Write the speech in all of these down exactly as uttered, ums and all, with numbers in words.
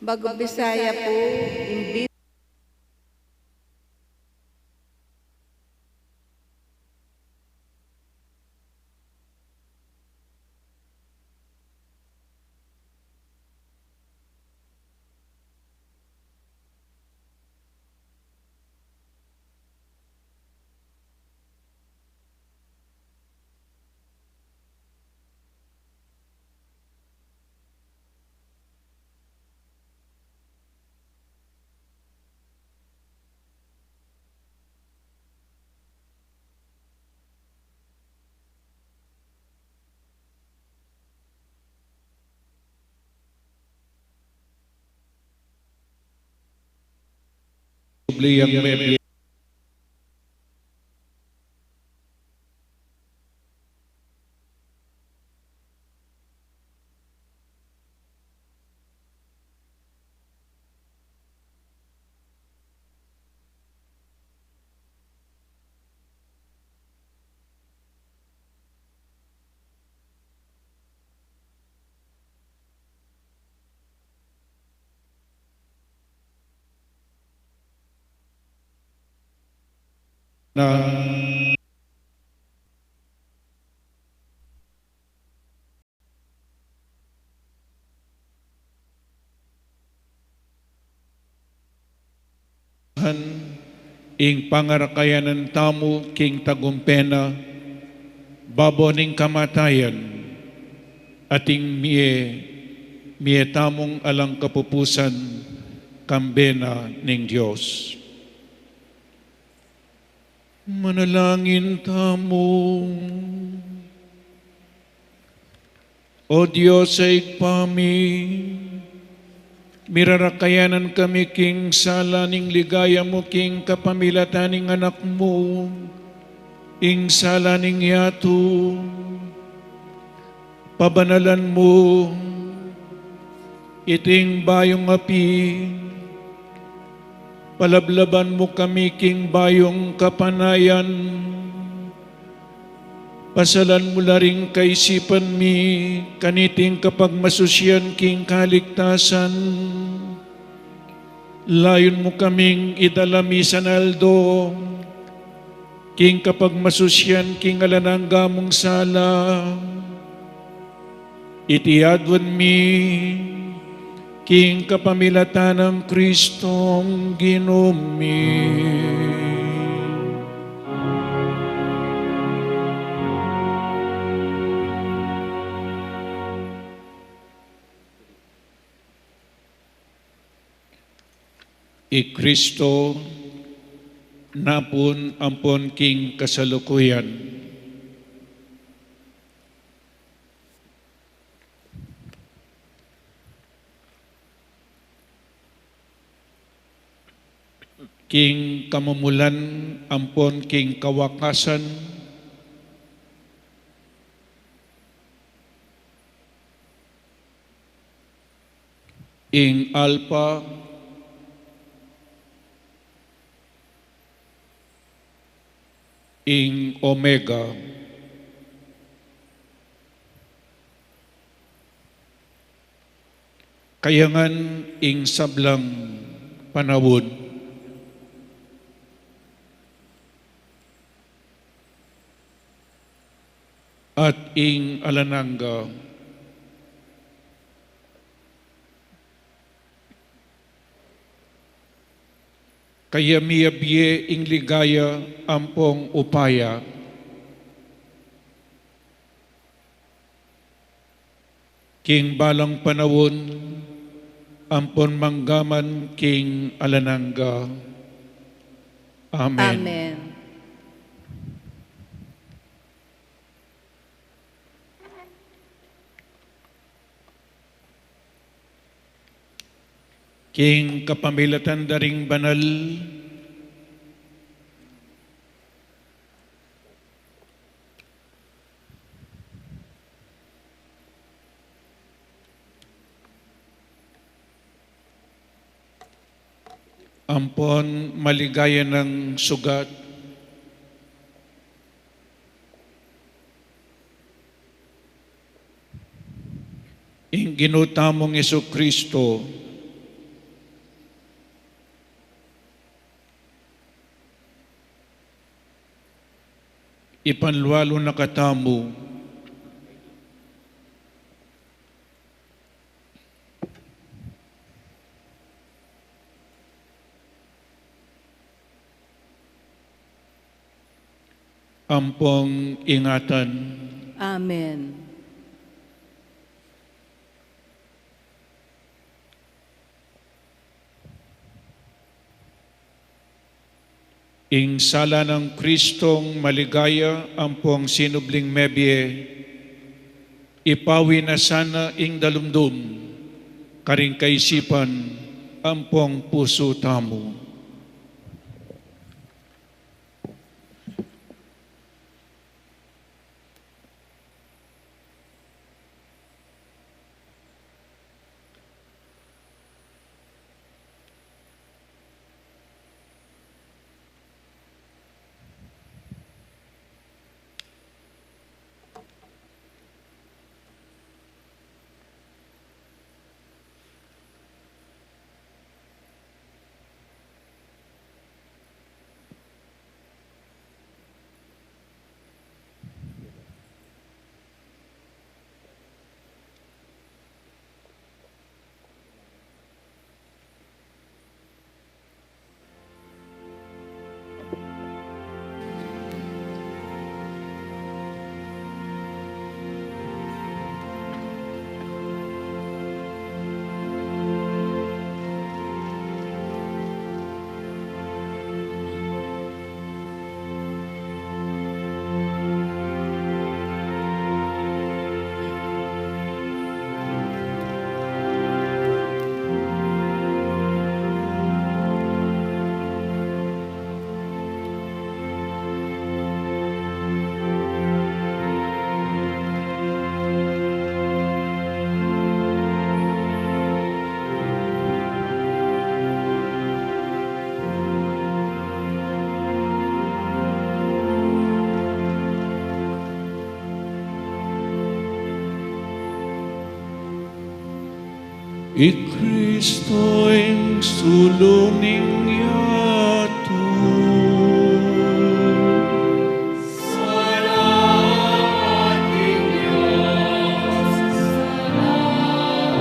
Pag-Bisaya pu, imbis Biblia me na han ing pangarakayanan tamu king tagumpe na babo ning kamatayan, at ing mie, mie tamung alang kapupusan, kambe na ning Dios. Manalangin tamu. O Dios a Ibpa mi, mirarakayanan kami king sala ning ligaya mu king kapamilatan ning Anak mu, ing sala ning yatu. Pabanalan mu iting bayung api, palablaban mu kami king bayung kapanayan, pasalan mu la ring kaisipan mi kaniting kapagmasusian king kaligtasan. Layun mu kaming idala misan aldo king kapagmasusian king alang angga mung sala. Iti aduan mi king kapamilatan nang Kristong Ginu mi. I Kristo napun ampon king kasalukuyan. King kamumulan ampon king kawakasan, ing Alpha, ing Omega. Kayangan ing sablang panaun at ing alang angga. Kaya miyabie ing ligaya ampong upaya king balang panaun ampon manggaman king alang angga. Amen. Amen. King kapamilatan da ring banal ampon maligaya nang sugat, ing Ginu tamung Jesucristo, Ipanlualu na katamu ampong ingatan. Amen. Ing sala nang Kristong maligaya ampong sinubling mebie, ipawi na sana ing dalumdum karing kaisipan ampong pusu tamu. I Kristo ing sulu ning yatu. Salamat king Dios. Salamat.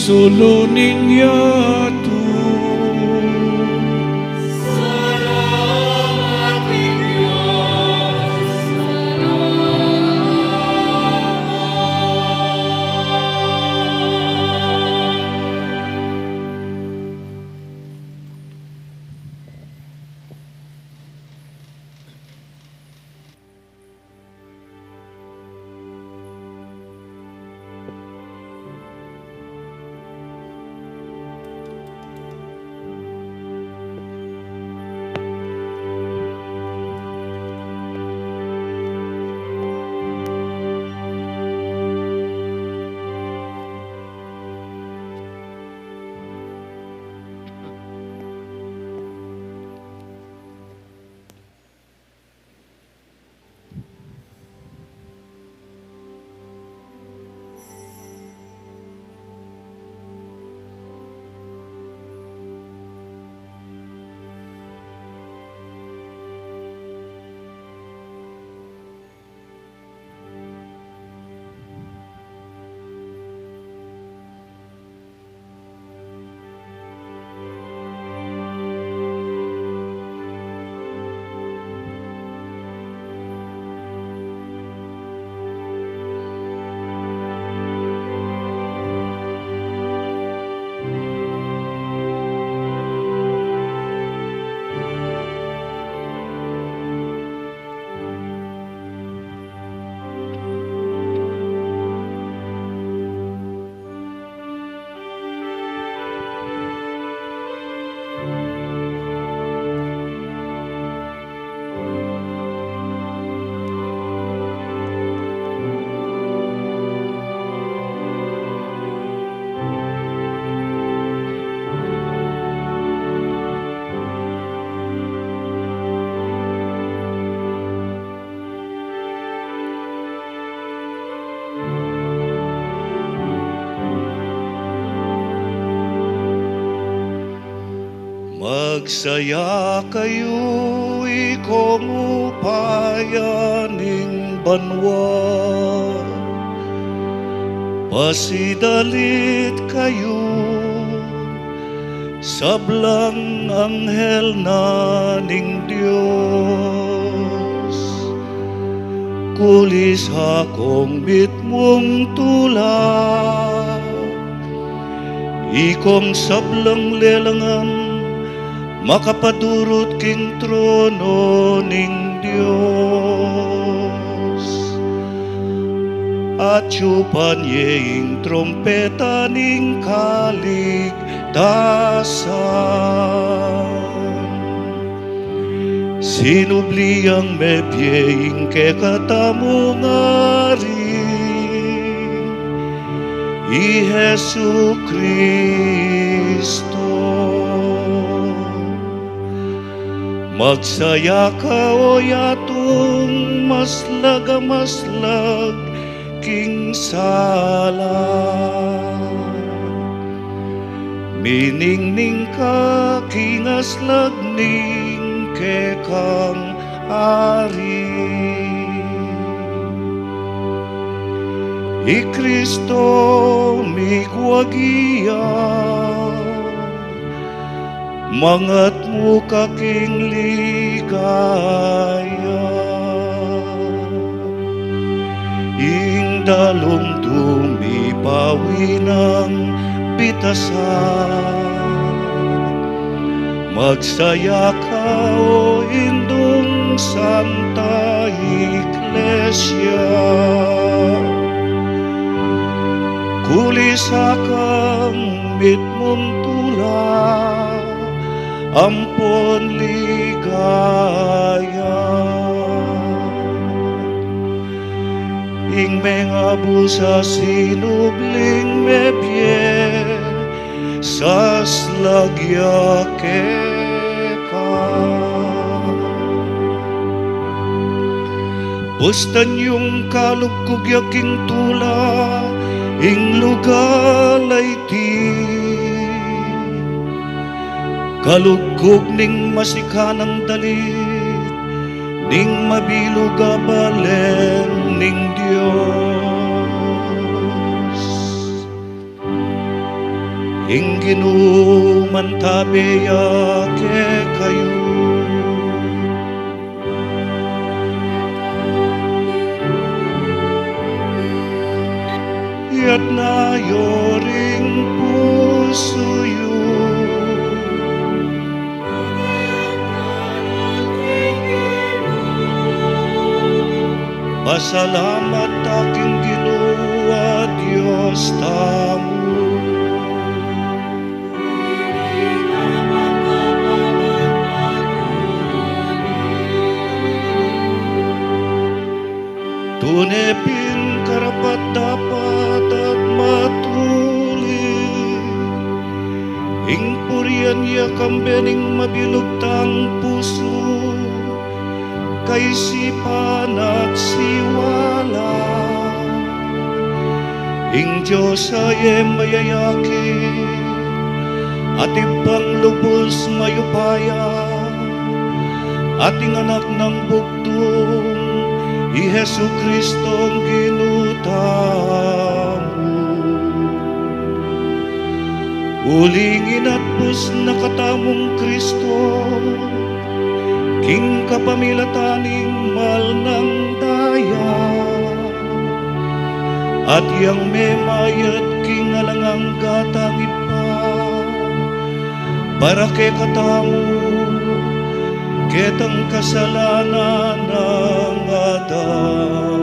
Sulu ning yatu. Magsaya kayu, ikong upaya ning banua. Pasidalit kayu, sablang anghel na ning Dios. Kulisa kong mitmung tula, ikong sablang lelangan makapadurut king trono ning Dios. Atyupan ye ing trumpeta ning kaligtasan. Sinubli yang mebie ing kekatamung Ari, i Jesucristo. Magsaya ka, o yatung maslag a maslag king sala. Miningning ka king aslag ning kekang Ari. I Kristo migwagi ya, mangatmu ka king ligaya. Ing dalung dumipawi nang bitasan. Magsaya ka, o indung Santa Iglesia. Kulisa kang mitmung tula ampon ligaya. Ing mengabu sa sinubling mebie, saslag ya keka. Pustan yung kalugkug ya king tula, ing lugal a iti. Kalugkug ning masikanang dalit, ning mabilug a balen ning Dios. Ing Ginu mantabe ya kekayu. Iyatas yu ring pusu yu. Pasalamat ta king Ginu a Dios tamu. Tune pin karapat-dapat at matulid ing purian ya kambe ning mabilug tang pusu, kaisipan at siwala. Ing Dios a e mayayakit at Ibpang lubus mayupaya, at ing Anak nang bugtung, i Jesucristong Ginu tamu. Uling inatpus na katamung Kristo king kapamilatan ning mal nang daya, at yang memayad king alang angga tang Ibpa, para kekatamu, ketang kasalanan nang Adan.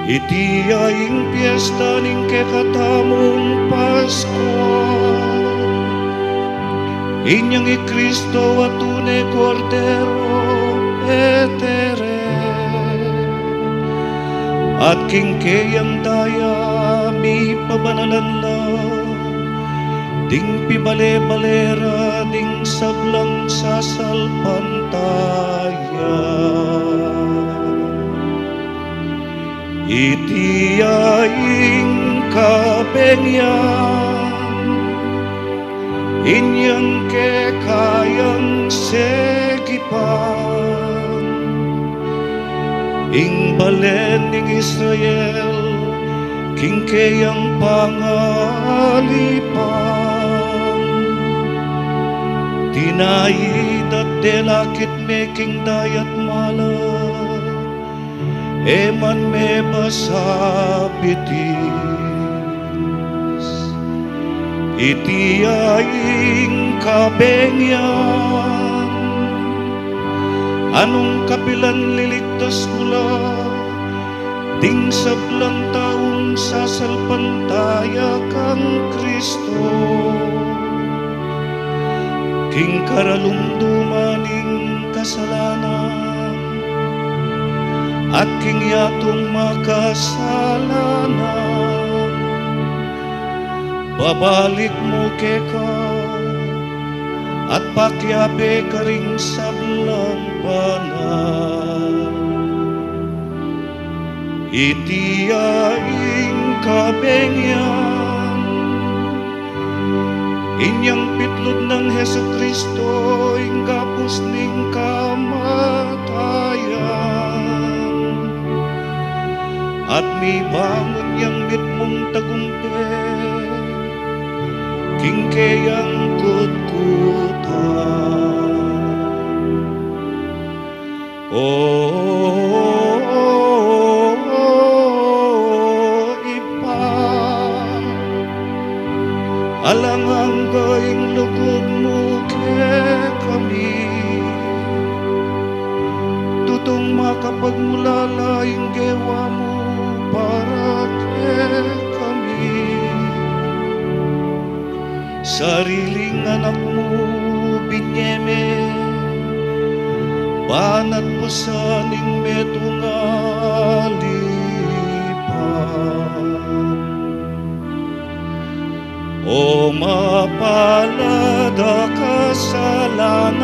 Iti ya ing piesta ning kekatamung Paskua, inyang i Kristo a tune Kordero petere, at king keyang daya mipabanalan la ding pibale-bale ra ding sablang sasalpantaya. Iti ya ing kabeng yang, inyang kekayang segipan, ing balen ning Israel king keyang pangalipan. Tinayid at delakit me king dayat malat, e man me basa bitis. Iti ya ing kabeng yang, a nung kapilan liligtas ku la ding sablang taung sasalpantaya kang Kristo, king karalumduman ning kasalanan at king yatung makasalanan, babalik mu keka at pakiabe karing sablang banal. Iti ya ing kabeng yang, inyang pitlud nang Jesucristo ing gapus ning kamatayan, at mibangun yang mitmung tagumpe king keyang kutkutan. O Ibpa, alang angga ing lugud mu kekami, tutung makapagmulala ing gewa mu para kekami. Sariling anak mu binye me, banat pusan ning metung a alipan. O mapalad a kasalanan,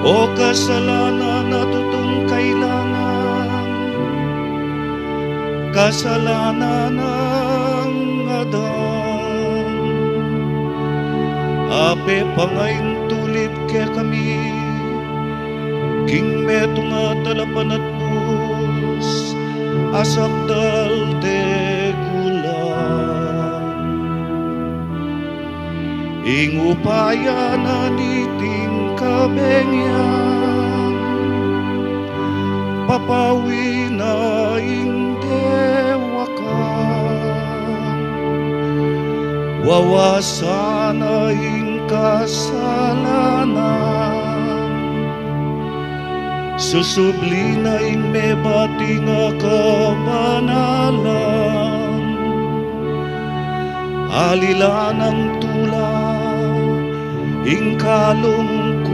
o kasalanan a tutung kailangan, kasalanan nang Adan, a pepangaintulid kekami king metung a talapanatpus a sakdal de Ing upaya na niting kabengian, papawin na ing dewakan, wawasan na ing kasalanan, susubli na ing mebating a kabanalan, alilan nang tula ing kalungkutan.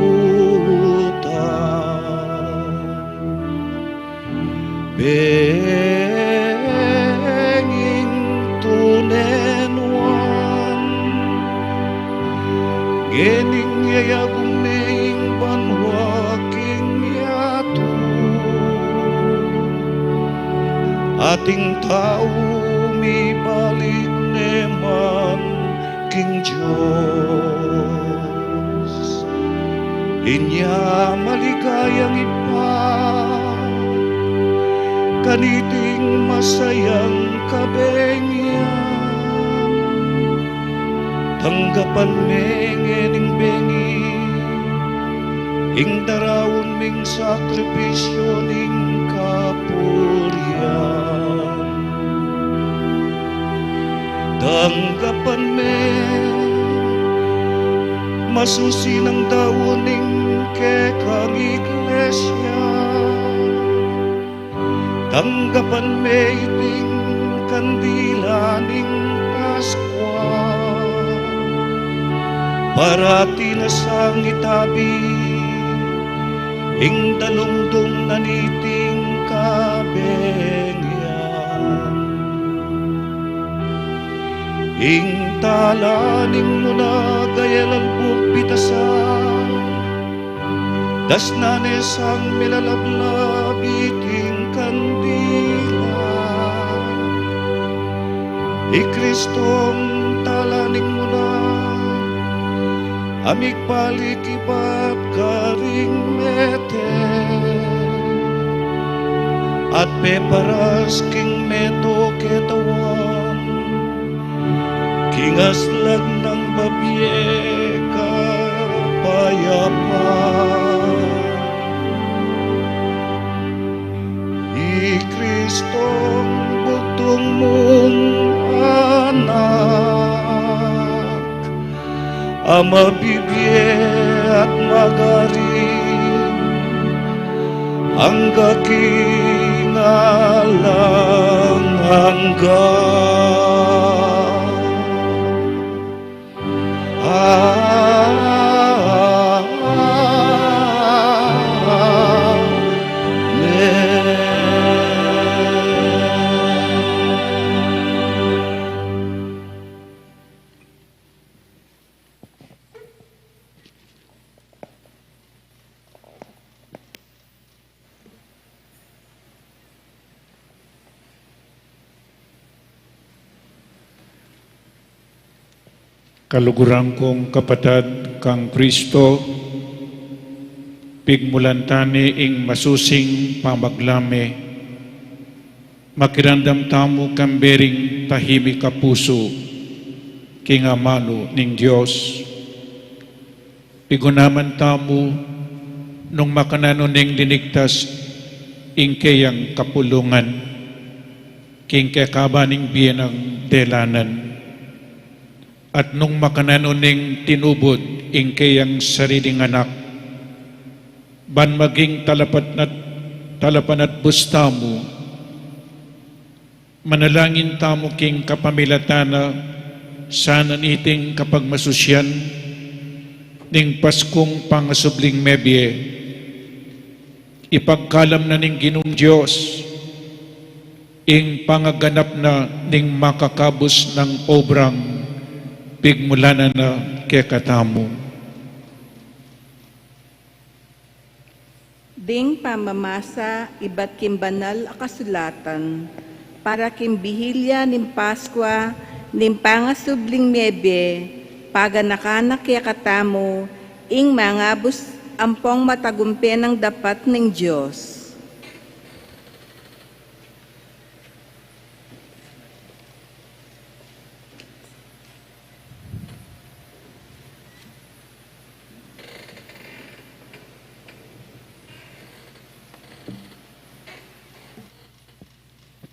Benging tune nuan, ngening yayagu me ing banua king yatu, at ing tau mibalik ne man king Dios. Inya maligayang Ibpa, kaniting masayang kabengian, tanggapan me ngening bengi ing daraun ming sakripisyu ning kapurian. Tanggapan me masusi nang daun ning kekang iglesia. Tanggapan me iting kandila ning Paskua, parati na sang itabi ing dalungdung na niting kabengian. Ing tala ning muna gaya lalbuk bitasan, dasnan ne sang milalablab iting kandila. I Kristong tala ning muna, a migbalik ibat karing mete, at peparas king meto ketawan, king aslag nang babie kapayapan. I Kristong bugtung mung anak, a mabibie at magari angga king alang angga. Amen. Kaluguran kung kapatad kang Kristo, pigmulan tane ing masusing pamaglame. Makiramdam tamu kambe ring tahimik a pusu king amanu ning Dios. Pigunaman tamu nung makananu neng linigtas ing keyang kapulungan king kekaba ning bie nang delanan, at nung makananu neng tinubud ing keyang sariling anak, ban maging talapat-, talapanatbus tamu. Manalangin tamu king kapamilatan na sana niting kapagmasusian ning Paskung pangasubling mebie. Ipagkalam na ning Ginung Dios ing pangaganap na ning makakabus nang obrang pigmulanan na kekatamu. Ding pamamasa ibat king banal a kasulatan para king bihilya ning Paskua ning pangasubling mebie, paganakan na kekatamu ing mangabus ampong matagumpe nang dapat ning Dios.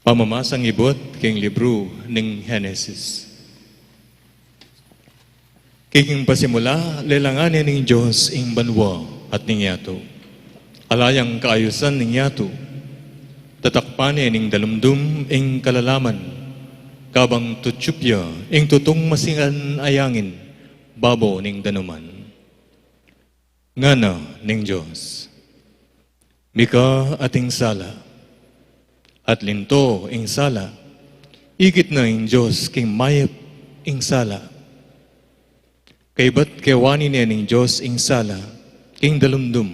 Pamamasang ibut king libru ning Henesis. King pasimula, lelangan ne ning Dios ing banua at ning yatu. Ala yang kaayusan ning yatu, tatakpan ne ning dalumdum ing kalalaman, kabang tutyup ya ing tutung masingan a yangin babo ning danuman. Ngana ning Dios, mika ating sala, at linto ing sala. Ikit na ing Dios king mayap ing sala. Kaybat kewani ne ning Dios ing sala king dalumdum.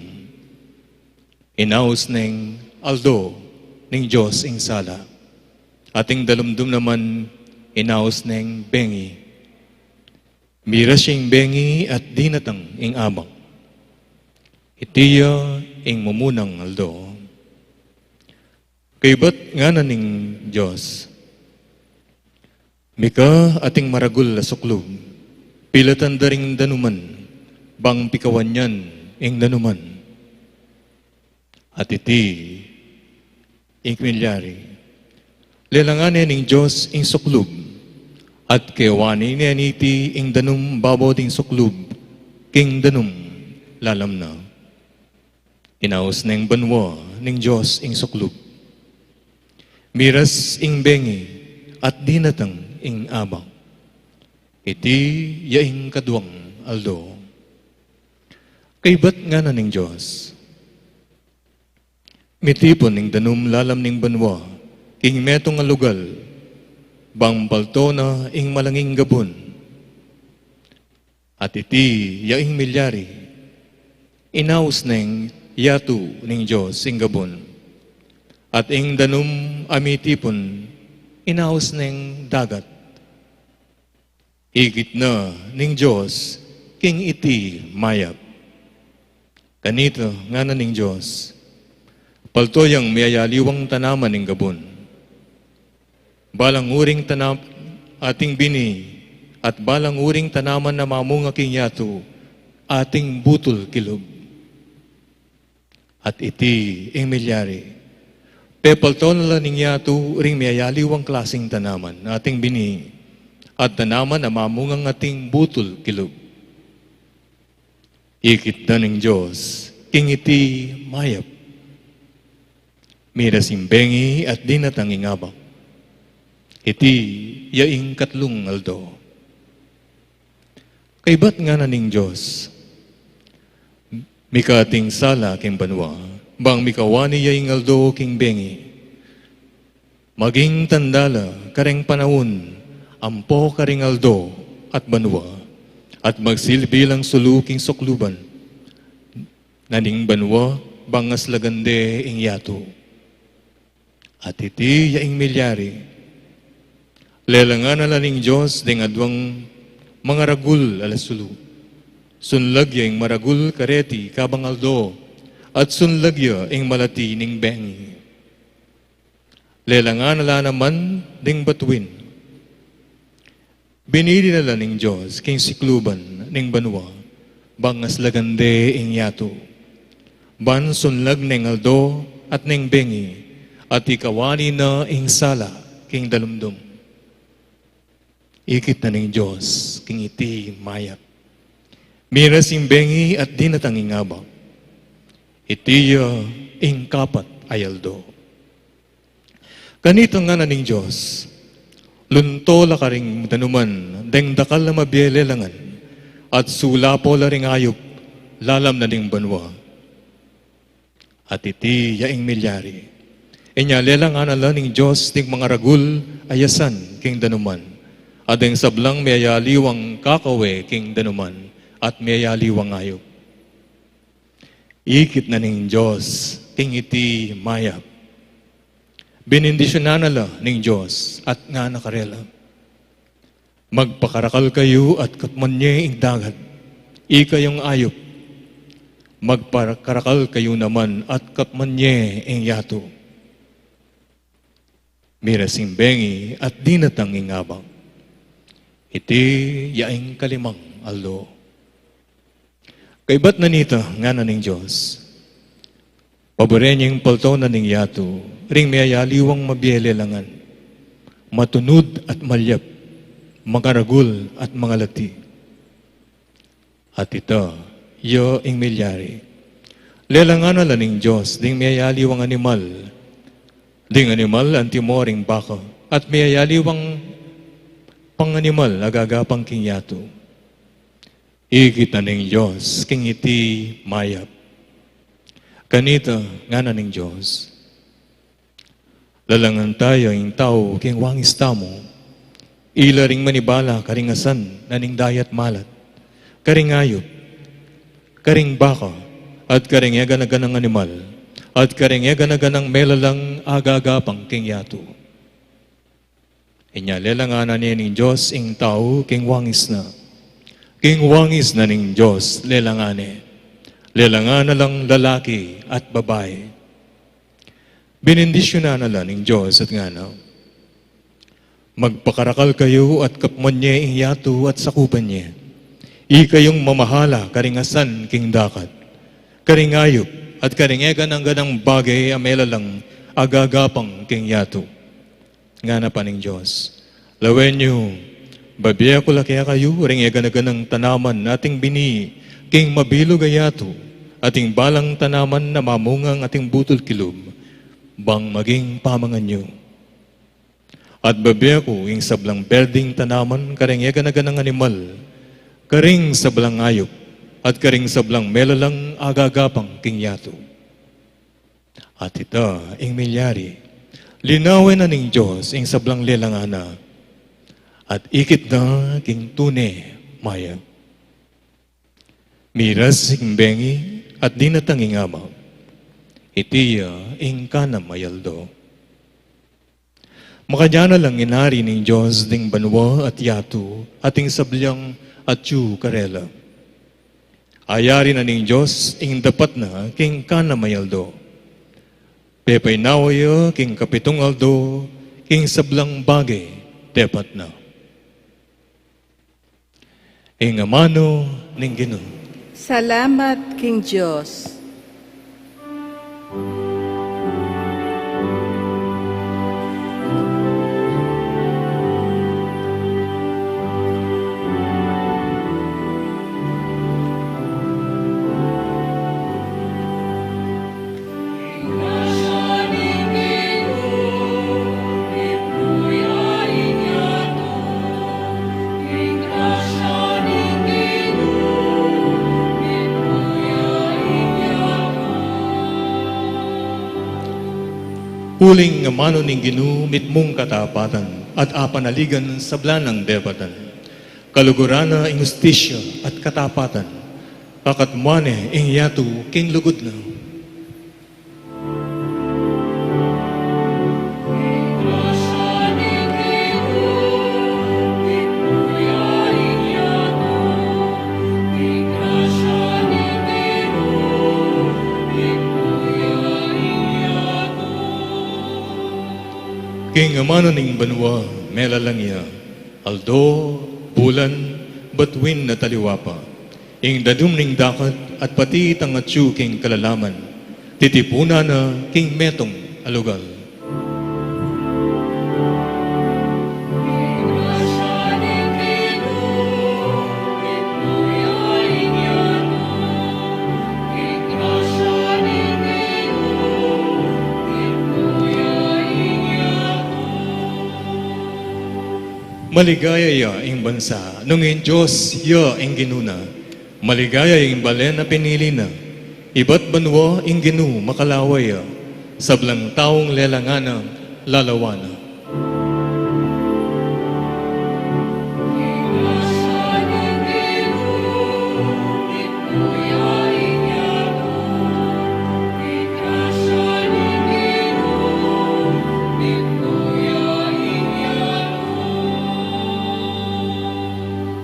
Inaus neng aldo ning Dios ing sala, at ing dalumdum naman inaus neng bengi. Miras ya ing bengi at dinatang ing abak. Iti ya ing mumunang aldo. Kaybat ngana ning Dios, mika ating maragul a suklub, pilatan da ring danuman, bang pikawan yan ing danuman. At iti ing milyari. Lelangan ne ning Dios ing suklub, at kewani ne niti ing danum babo ding suklub king danum lalam na. Inaus neng banua ning Dios ing suklub. Miras ing bengi at dinatang ing abak. Iti ya ing kaduang aldo. Kaybat ngana ning Dios, mitipun ing danum lalam ning banua king metung a lugal, bang palto na ing malanging gabun. At iti ya ing milyari. Inaus neng yatu ning Dios ing gabun, at ing danum a mitipun inaus neng dagat. Ikit na ning Dios king iti mayap. Kanita ngana ning Dios, palto yang miyayaliwang tanaman ning gabun, balang uring tanam ating bini, at balang uring tanaman a mamunga king yatu ating butul kilub. At iti ing milyari. Pepalto na la ning yatu ring miyayaliwang klasing tanaman ating bini, at tanaman a mamungang ating butul kilub. Ikit na ning Dios king iti mayap. Miras ing bengi at dinatang ing abak. Iti ya ing katlung aldo. Kaybat ngana ning Dios, mika ating sala king banua, bang mikawani ya ing aldo king bengi. Maging tanda la kareng panaun ampo karing aldo at banua, at magsilbi lang sulu king sukluban na ning banua, bang aslagan de ing yatu. At iti ya ing milyari. Lelangan na la ning Dios deng aduang mangaragul a sulu. Sunlag ya ing maragul kareti kabang aldo, at sunlag ya ing malati ning bengi. Lelangan na la naman ding batuin. Binili na la ning Dios king sikluban ning banua, bang aslagan de ing yatu. Ban sunlag neng aldo at neng bengi, at ikawani na ing sala king dalumdum. Ikit na ning Dios king iti mayap. Miras ing bengi at dinatang ing abak. Iti ya ing kapat a aldo. Kanita ngana ning Dios, lunto la karing danuman deng dakal a mabie lelangan, at sulapo la ring ayup lalam na ning banua. At iti ya ing milyari. Inya lelangan na la ning Dios ding mangaragul a yasan king danuman, at deng sablang miyayaliwang kakawe king danuman at miyayaliwang ayup. Ikit na ning Dios king iti mayap. Binindisyunan na la ning Dios at ngana karela, magpakarakal kayu at katman ye ing dagat, ikayung ayup. Magpakarakal kayu naman at katman ye ing yatu. Miras ing bengi at dinatang ing abak. Iti ya ing kalimang aldo. Kaybat na nita, ngana ning Dios, Obaren ya ing paltaw na ning yatu, ring meyayaliwang mabie lelangan, matunud at malyap, makaragul at mangalati. At ita ya ing milyari. Lelangan na la ning Dios ding meyayaliwang animal, ding animal antimo ring baka, at meyayaliwang panganimal a gagapang king yatu. Ikit na ning Dios king iti mayap. Kanita ngana ning Dios, lalangan ta ya ing tau king wangis tamu, ila ring manibala karing asan na ning dayat malat, karing ayup, karing baka, at karing eganaganang animal, at karing eganaganang melalang a gagapang king yatu. Inya lelangan na ne ning Dios ing tau king wangis na. King wangis na ning Dios lelangan ne. Lelangan na lang lalaki at babai. Benindisyunan na la ning Dios at ngana, magpakarakal kayu at kapman ye ing yatu at sakupan ye. Ikayung mamahala karing asan king dakat, karing ayup, at karing eganaganang bage a melalang a gagapang king yatu. Ngana pa ning Dios, lawen yu, babie ku la kekayu ring eganaganang tanaman ating bini king mabilug a yatu, at ing balang tanaman a mamunga king ating butul kilub, bang maging pamangan yu. At babie ku ing sablang berding tanaman karing eganaganang animal, karing sablang ayup, at karing sablang melalang a gagapang king yatu. At ita ing milyari. Linawen na ning Dios ing sablang lelangan na, at ikit na king tune mayap. Miras ing bengi at dinatang ing ama. Iti ya ing kanam a aldo. Makanyan na lang inari ning Dios ding banua at yatu, at ing sablang atyu karela. Ayari na ning Dios ing dapat na king kanam a aldo. Pepainawa ya king kapitung aldo, king sablang bage depat na. Ing amanu ning Ginu. Salamat king Dios. Uling amanu ning Ginu mitmung katapatan at apanaligan sablang depatan. Kaluguran na ing hustisya at katapatan. Kakatmuan ne ing yatu king lugud na. King amanu ning banua, melalang ya. Aldo, bulan, batuin at aliwa pa. Ing dadum ning dakat at pati itang atyu king kalalaman, titipunan na king metung a lugal. Maligaya ya ing bansa nung ing Dios ya ing Ginu na. Maligaya ing balen a pinili na. Ibat banua ing Ginu makalawa ya. Sablang taung lelangan na, lalawa na.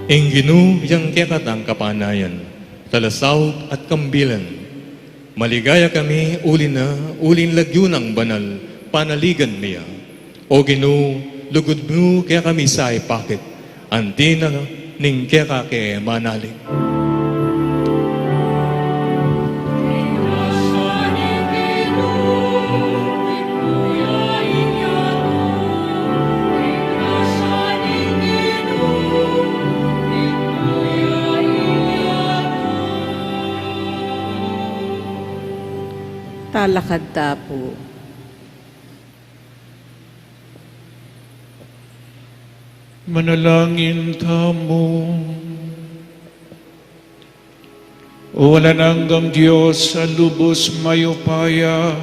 Ing Ginu yang kekatang kapanayan, talasaup at kambilan. Maligaya kami uli na, uling lagyu nang banal panaligan mi ya. O Ginu, lugud mu kekami sa ipakit, anti na ning keka ke manalig. Lakad ta pu. Manalangin tamu. O alang anggang Dios a lubus mayupaya,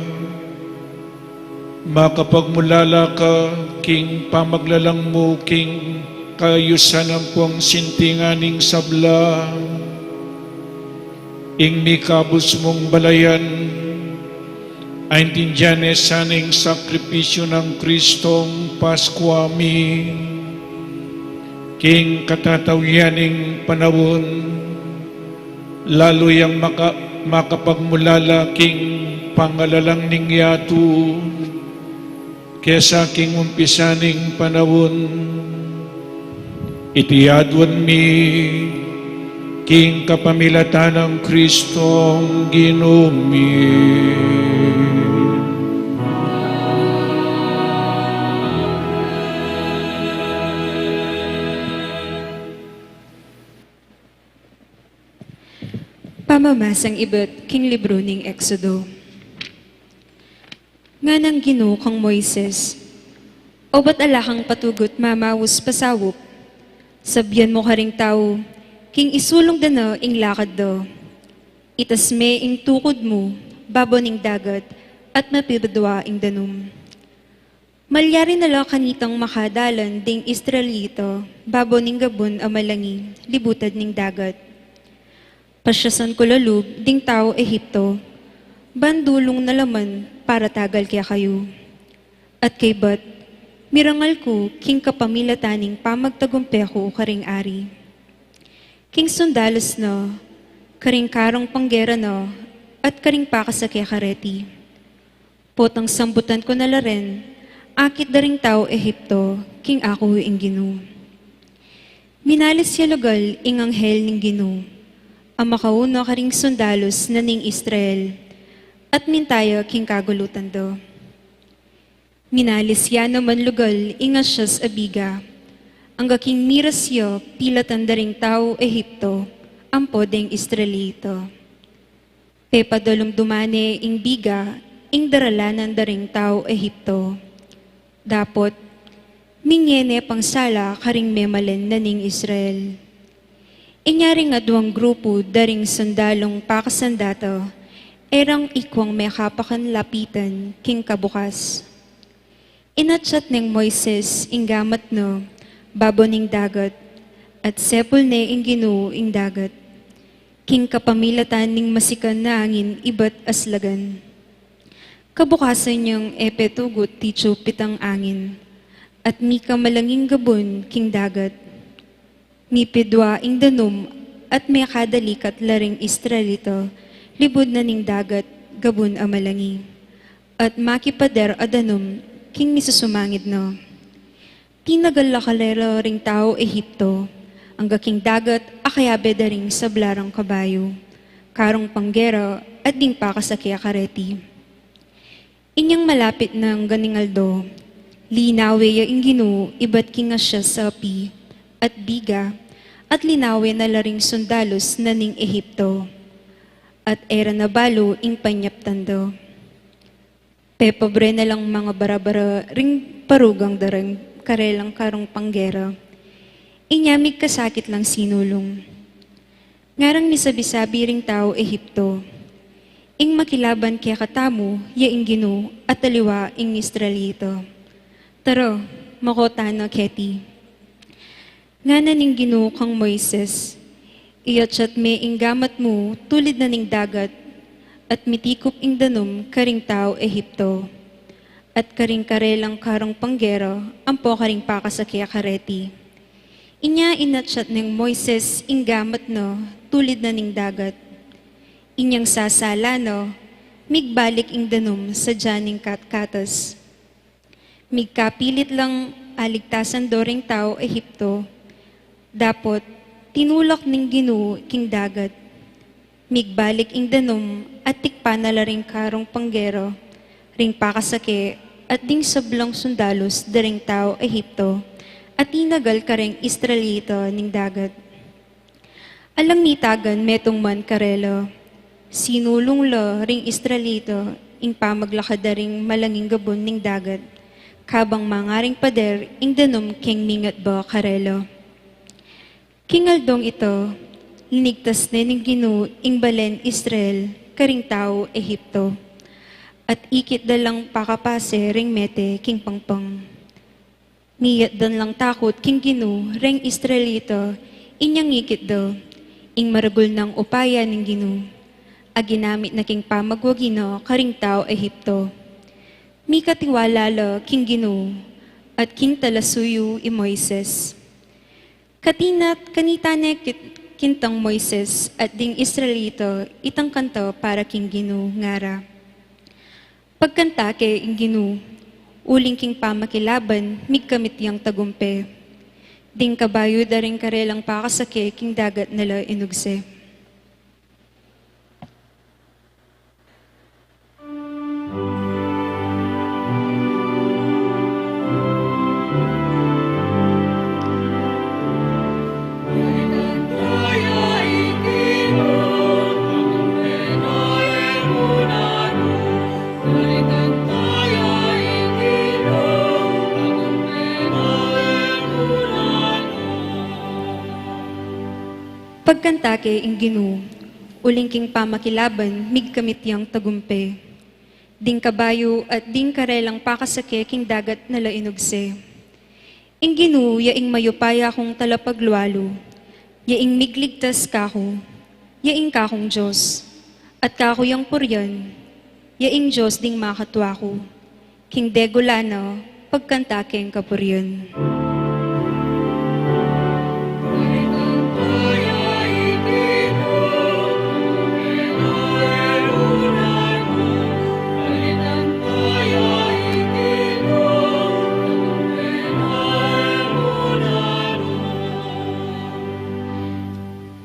makapagmulala ka king pamaglalang mu king kayusan ampong sintingan ning sabla, ing mikabus mung balayan, aintindian ne sana ing sakripisyu nang Kristong Paskua mi, king katataulian ning panaun, lalu yang maka-, makapagmulala king pangalalang ning yatu, kesa king umpisa ning panaun. Iti aduan mi king kapamilatan nang Kristong Ginu mi. Pamamasang ibat king libru ning Exodo. Nganang Ginu kang Moises, "Obat ala kang patugut mamaus pasaup. Sabyan mu karing tau, king isulung da na ing lakad da. Itas me ing tukud mu babo ning dagat, at mapipidua ing danum. Malyari na la kanitang makadalan ding Israelita babo ning gabun a malangi, libutad ning dagat. Pasyasan ku la lub ding tau Egipto, ban dulung na la man para tagal kekayu. At kaybat, mirangal ku king kapamilatan ning pamagtagumpe ku karing ari, king sundalus na, karing karung panggera na, at karing pakasake kareti. Potang sambutan ku na la ren akit da ring tau Egipto, king aku ing Ginu." Minalis ya lugal ing anghel ning Ginu a makauna karing sundalus na ning Israel, at minta ya king kagulutan da. Minalis ya naman lugal ing asias a biga, angga king miras ya pilatan da ring tau Egipto ampo deng Israelita. Pepadalumduman ne ing biga ing daralanan da ring tau Egipto. Dapot, minie ne pang sala karing memalen na ning Israel. Inya ring aduang grupu da ring sundalung pakasandata, e rang ikuang mekapakan lapitan king kabukas. Inatsat neng Moises ing gamat na babo ning dagat, at sepul ne ing Ginu ing dagat, king kapamilatan ning masikan a angin ibat aslagan. Kabukasan yang e petugut titu pitang angin, at mika malanging gabun king dagat. Mipidua ing danum, at mekadalikat la ring Israelita libud na ning dagat gabun a malangi, at makipader a danum king misusumangid na. Tinagal la karela ring tau Egipto angga king dagat a kayabe da ring sabla rang kabayu, karung panggera, at ding pakasake kareti. Inyang malapit nang ganing aldo, linawe ya ing Ginu ibat king asias a api at biga, at linawe na la ring sundalus na ning Egipto, at e ra na balu ing panyaptan da. Pepabre na lang mangabara-bara ring parugang da ring karelang karung panggera. Inya migkasakit lang sinulung. Ngarang misabi-sabi ring tau Egipto, "Ing makilaban kekatamu ya ing Ginu, at aliwa ing Israelita. Tara, mako tana keti." Ngana ning Ginu kang Moises, "Iyatsat me ing gamat mu tulid na ning dagat, at mitikup ing danum karing tau Egipto, at karing karelang karung panggera ampo karing pakasake kareti." Inya inatsat neng Moises ing gamat na tulid na ning dagat. Inyang sasala na, migbalik ing danum sadya ning katkatas. Migkapilit lang aligtasan do ring tau Egipto. Dapot, tinulak ning Ginu king dagat. Migbalik ing danum at tikpan na la ring karung panggera, ring pakasake, at ding sablang sundalus da ring tau Egipto, at tinagal kareng Israelita ning dagat. Alang mitagan metung man karela, sinulung la ring Israelita ing pamaglakad da ring malanging gabun ning dagat, kabang mangaring pader ing danum king mingat ba karela. King aldong ita, linigtas ne ning Ginu ing balen Israel karing tau Ehipto, at ikit da lang pakapase ring mete king pangpang. Miyatdan lang takut king Ginu reng Israelita inyang ikit da ing maragul nang upaya ning Ginu a ginamit na king pamagwagi na karing tau Ehipto. Mikatiwala la king Ginu at king talasuyu i Moises. Katinat kanita ne kit-, kintang Moises at ding Israelita itang kanta para king Ginu, ngara: Pagkanta ke ing Ginu, uling king pamakilaban migkamit yang tagumpe. Ding kabayu da ring karelang pakasake king dagat na la inugse. Pagkanta ke ing Ginu, uling king pamakilaban migkamit yang tagumpe. Ding kabayu at ding karelang pakasake king dagat na la inugse. Ing Ginu ya ing mayupaya kung talapaglualu, ya ing migligtas kaku, ya ing kakung Dios, at kaku yang purian, ya ing Dios ding makatua ku. King degula na, pagkanta keng kapurian.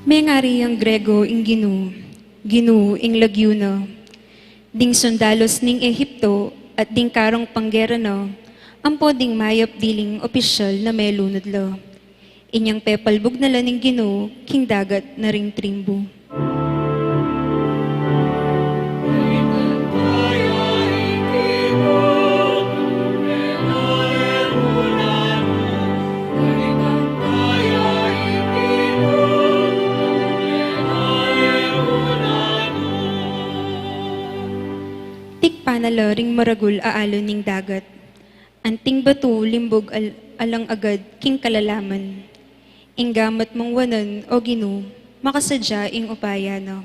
Mengari yang Grego ing Ginu, Ginu ing lagyu na. Ding sundalus ning Ehipto at ding karong panggera na, ampo ding mayap diling opisyal na melunod la. Inyang pepalbug na la ning Ginu king dagat na ring trimbu. Tikpan na la ring maragul a alon ning dagat. Anting batu limbug al-, alang agad king kalalaman. Ing gamat mung wanan, O Ginu, makasadya ing upaya na.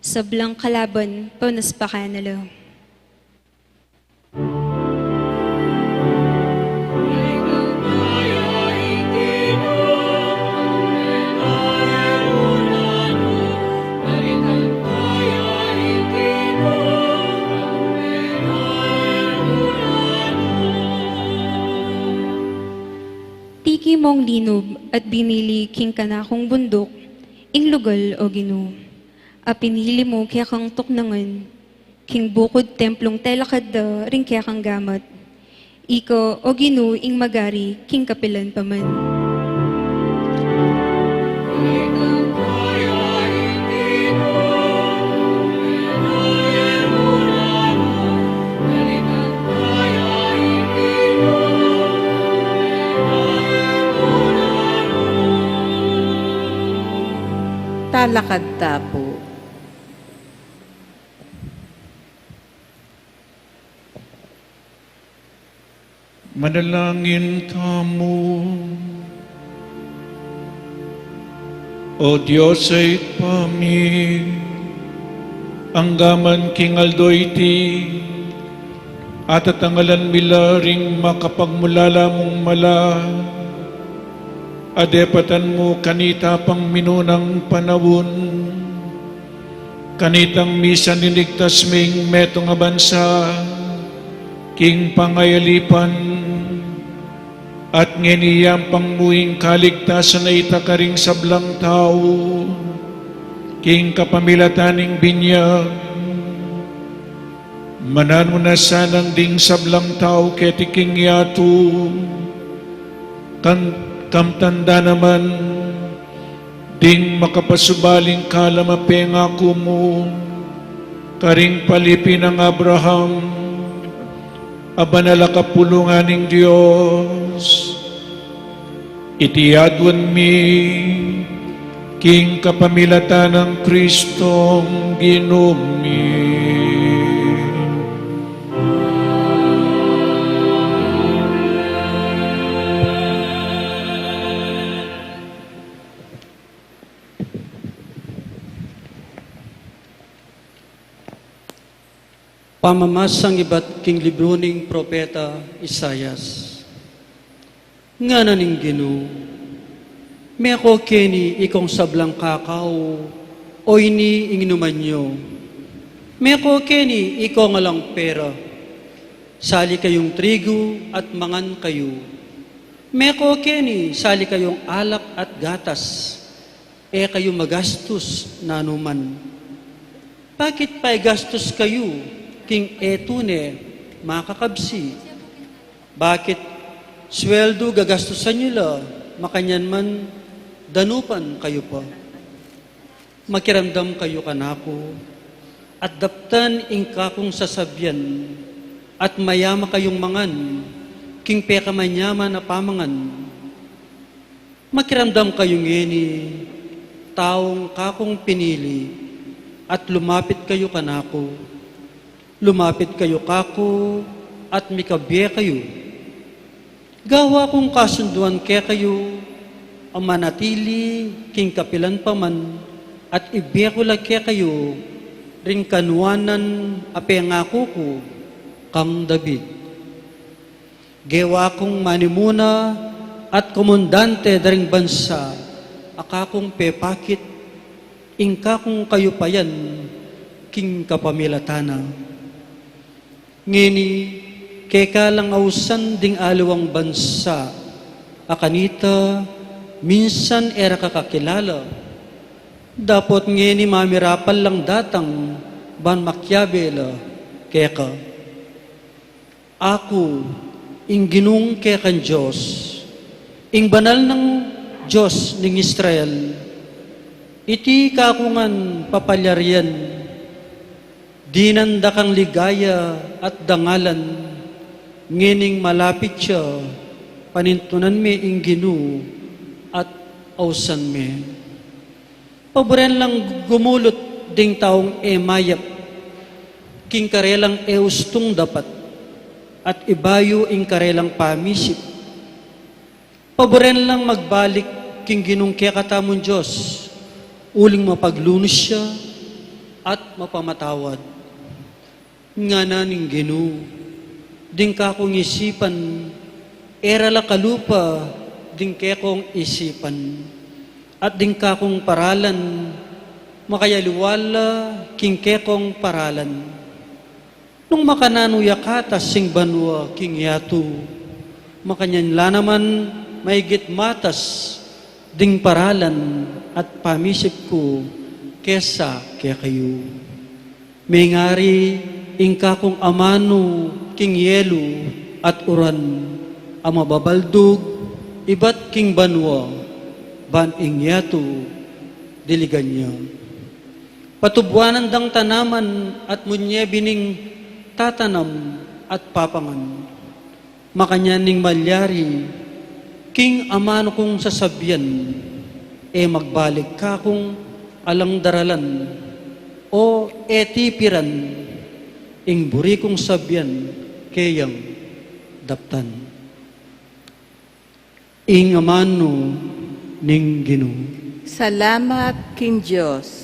Sablang kalaban, panaspakan na la. Tiki mong linub at binili king kanakung bunduk ing lugal, O Ginu, a pinili mu kekang tuknangan. King bukud templung telakad da ring kekang gamat. Ika, O Ginu, ing magari king kapilan pa man. Talakad ta pu. Manalangin tamu. O Dios a Ibpa mi, anggaman king aldo iti, atatangalan mi la ring makapagmulala mung mala a depatan mu kanita pang minunang panaun. Kanitang misan linigtas ming metung a bansa king pangayalipan, at ngeni yampang mu ing kaligtasan a ita karing sablang tau king kapamilatan ning binyag. Mananu na sanang ding sablang tau keti king yatu, kan-, kamtan da naman ding makapasubaling kalam a pengaku mu, Karing palipi nang Abraham, a banal a kapulungan ning Dios, iti aduan mi king kapamilatan nang Kristong Ginu mi. Pamamasang ibat king libru ning propeta Isaias. Ngana ning Ginu, meko keni ikong sablang kakau, o ini ing inuman yu. Meko keni ikong alang pera. Sali kayung trigu at mangan kayu. Meko keni sali kayung alak at gatas. E kayu magastus nanu man. Bakit paigastus kayu king e tune makakabsi? Bakit sweldu gagastusan yu la, makanyan man danupan kayu pa? Makiramdam kayu kanaku, at daptan ing kakung sasabian, at mayama kayung mangan king pekamanyaman a pamangan. Makiramdam kayu ngeni, taung kakung pinili, at lumapit kayu kanaku. Lumapit kayu kaku, at mikabie kayu. Gawa kung kasunduan kekayu a manatili king kapilan pa man, at ibie ku la kekayu ring kanuanan a pengaku ku kang David. Gewa kung manimuna at komandante da ring bansa a kakung pepakit ing kakung kayupayan king kapamilatan na. Ngeni, keka lang ausan ding aliwang bansa a kanita minsan e ra ka kakilala. Dapot ngeni mamirapal lang datang ban makiabe la keka. Aku, ing Ginung kekang Dios, ing Banal nang Dios ning Israel, iti kaku ngan papalyarian. Dinan da kang ligaya at dangalan, ngening malapit ya, panintunan me ing Ginu at ausan me. Paburen lang gumulut ding taung e mayap king karelang e ustung dapat, at ibayu ing karelang pamisip. Paburen lang magbalik king Ginung kekatamung Dios, uling mapaglunus ya at mapamatawad. Ngana ning Ginu, ding kakung isipan, e ra la kalupa ding kekong isipan, at ding kakung paralan, makayaliwa la king kekong paralan. Nung makananu ya katas sing banua king yatu, makanyan la naman maigit matas ding paralan at pamisip ku kesa kekayu. Mengari ing kakung amanu king yelu at uran a mababaldug ibat king banua, ban ing yatu diligan ya. Patubuanan dang tanaman at munye bining tatanam at papangan. Makanyan ning malyari, king amanu kung sasabian, e magbalik kakung alang daralan, o e tipiran ing buri kung sabian keyang daptan. Ing amanu ning Ginu. Salamat king Dios.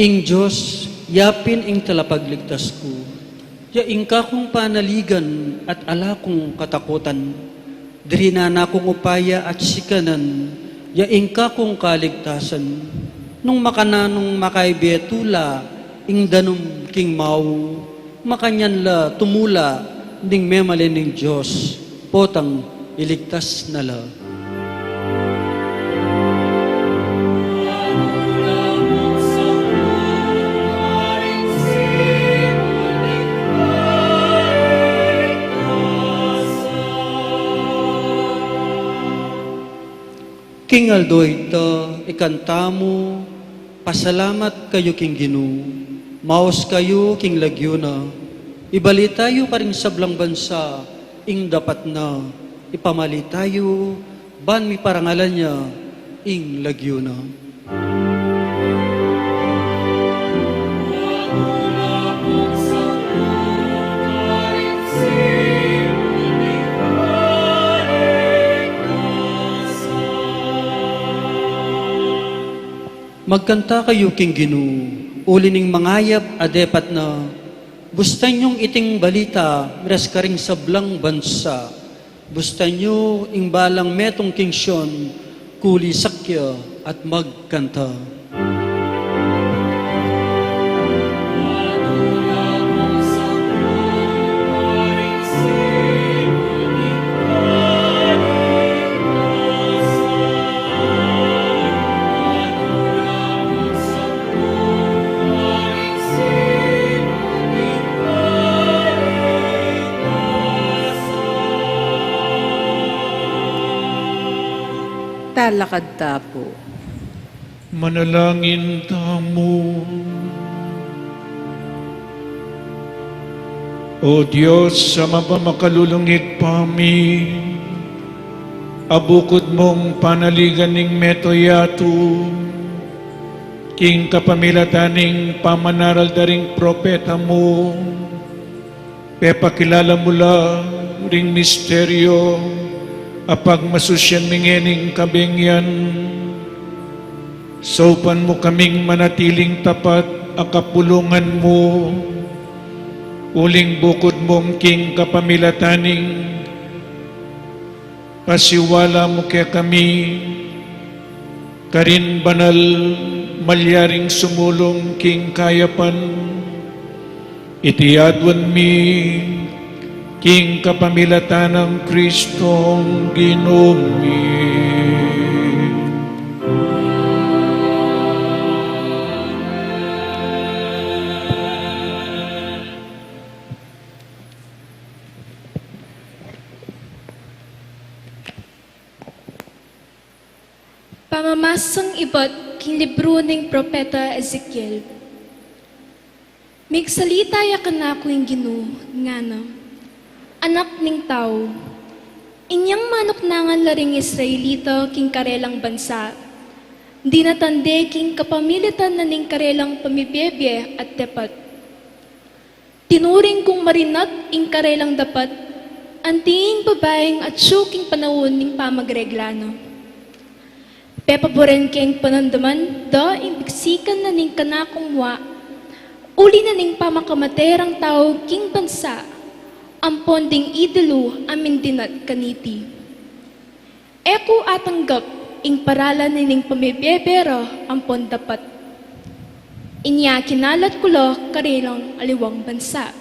Ing Dios, yapin ing talapagligtas ku, ya ing kakung panaligan at ala kung katakutan. Dirinan na kung upaya at sikanan, Ya ing kakung kaligtasan, nung makananu nang makaibe tula ing danum king mau, makanyan la tumula ding memalen ning Dios, potang iligtas na la. King aldo ita, ikanta mu, pasalamat kayu king Ginu, maus kayu king lagyu na, ibalita yu karing sablang bansa ing dapat na, ipamalita yu, ban miparangalan ya ing lagyu na. Magkanta kayu king Ginu, uli ning mangayap a depat na, bustan yung iting balita, miras karing sablang bansa. Bustan yu ing balang metung king Sion, kulisak ya at magkanta. Talakad ta pu. Manalangin tamu. O Dios, Ama a makalulung king pami, a bukud mung panaligan ning metung yatu, king kapamilatan ning pamanaral da ring propeta mu, pepakilala mu la ring misteryo a pagmasusyan mi ngening kabengian. Saupan mu kaming manatiling tapat a kapulungan mu, uling bukud mung king kapamilatan ning pasiwala mu kekami, karin banal malyaring sumulung king kayapan, iti aduan mi king kapamilatan nang Kristong Ginu mi. Pamamasang ibat king libru ning propeta Ezekiel. Migsalita ya kanaku ing Ginu, ngana, anak ning tau, inyang manuknangan la ring Israelita king karelang bansa, dinatan de king kapamilatan na ning karelang pamibie-bie at depat. Tinuring kung marinat ing karelang dapat, anti ing babaing atyu king panaun ning pamagregla na. Pepaburen keng panandaman da ing biksikan na ning kanakung mua, uli na ning pamakamate rang tau king bansa, ampon ding idolo a mindinat kaniti. E ku atanggap ing paralan na ning pamibie-bie ra ampon dapat. Inya kinalat ku la karelang aliwang bansa.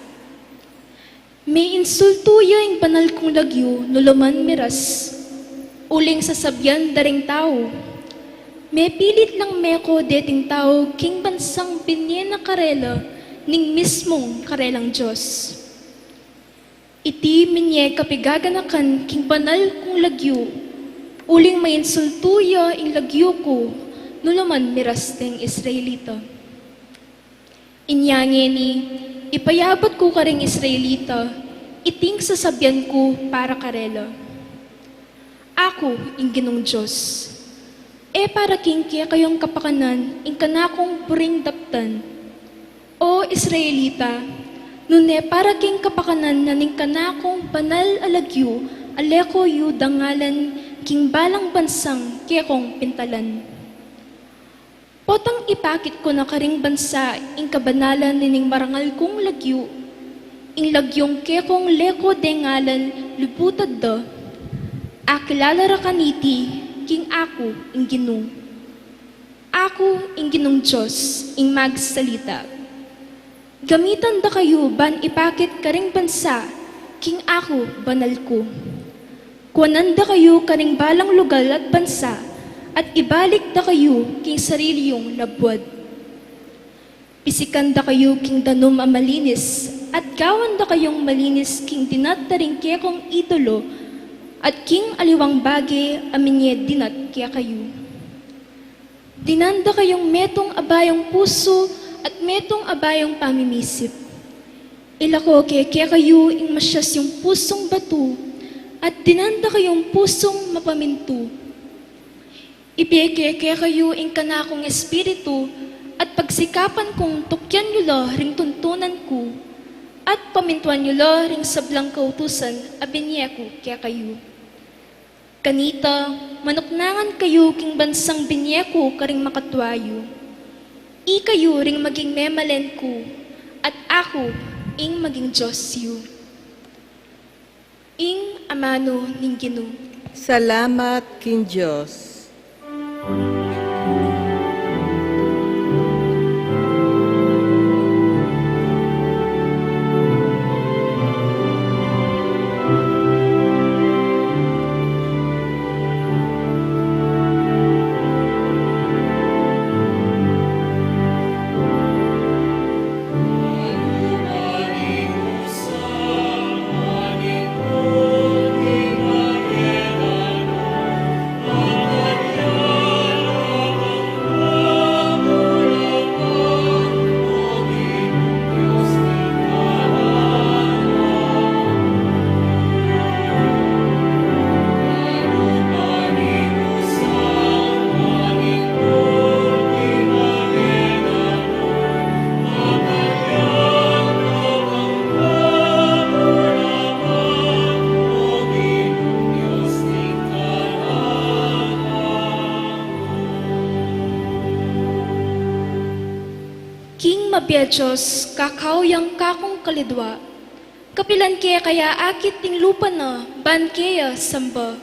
Miinsultu ya ing banal kung lagyu nu la man miras. Uling sasabian da ring tau, mepilit lang meko deting tau king bansang binie na karela ning mismung karelang Dios. Iti minie kapigaganakan king banal kung lagyu, uling mainsultu ya ing lagyu ku nu la man miras deng Israelita. Inya ngeni, ipayabat ku karing Israelita iting sasabian ku para karela. Aku ing Ginung Dios. E para king kekayung kapakanan ing kanakung buring daptan, O Israelita, nune para king kapakanan na ning kanakung banal a lagyu a leko yu dangalan king balang bansang kekong pintalan. Potang ipakit ku na karing bansa ing kabanalan na ning marangal kung lagyu, ing lagyung kekong leko de ngalan lubutad da, akilala ra kaniti King aku ing Ginu. Aku ing Ginung Dios ing magsalita. Gamitan da kayu ban ipakit karing bansa king aku banal ku. Kuanan da kayu karing balang lugal at bansa, at ibalik da kayu king sarili yung labuad. Pisikan da kayu king danum a malinis, at gawan da kayung malinis king dinat da ring kekong idolo, at king aliwang bage a minie dinat kekayu. Dinan da kayung metung a bayung pusu at metung a bayung pamimisip. Ilako ke kekayu ing masias yung pusung batu, at dinan da kayung pusung mapamintu. Ibie ke kekayu ing kanakung Espiritu, at pagsikapan kung tukyan yu la ring tuntunan ku, at pamintuan yu la ring sablang kautusan a binie ku kekayu. Kanita, manuknangan kayu king bansang binie ku karing makatua yu. Ikayu ring maging memalen ku, at aku ing maging Dios yu. Ing amanu ning Ginu. Salamat king Dios. King mabie Dios, kakau yang kakung kalidua. Kapilan ke kaya akit ing lupa na ban keya samba?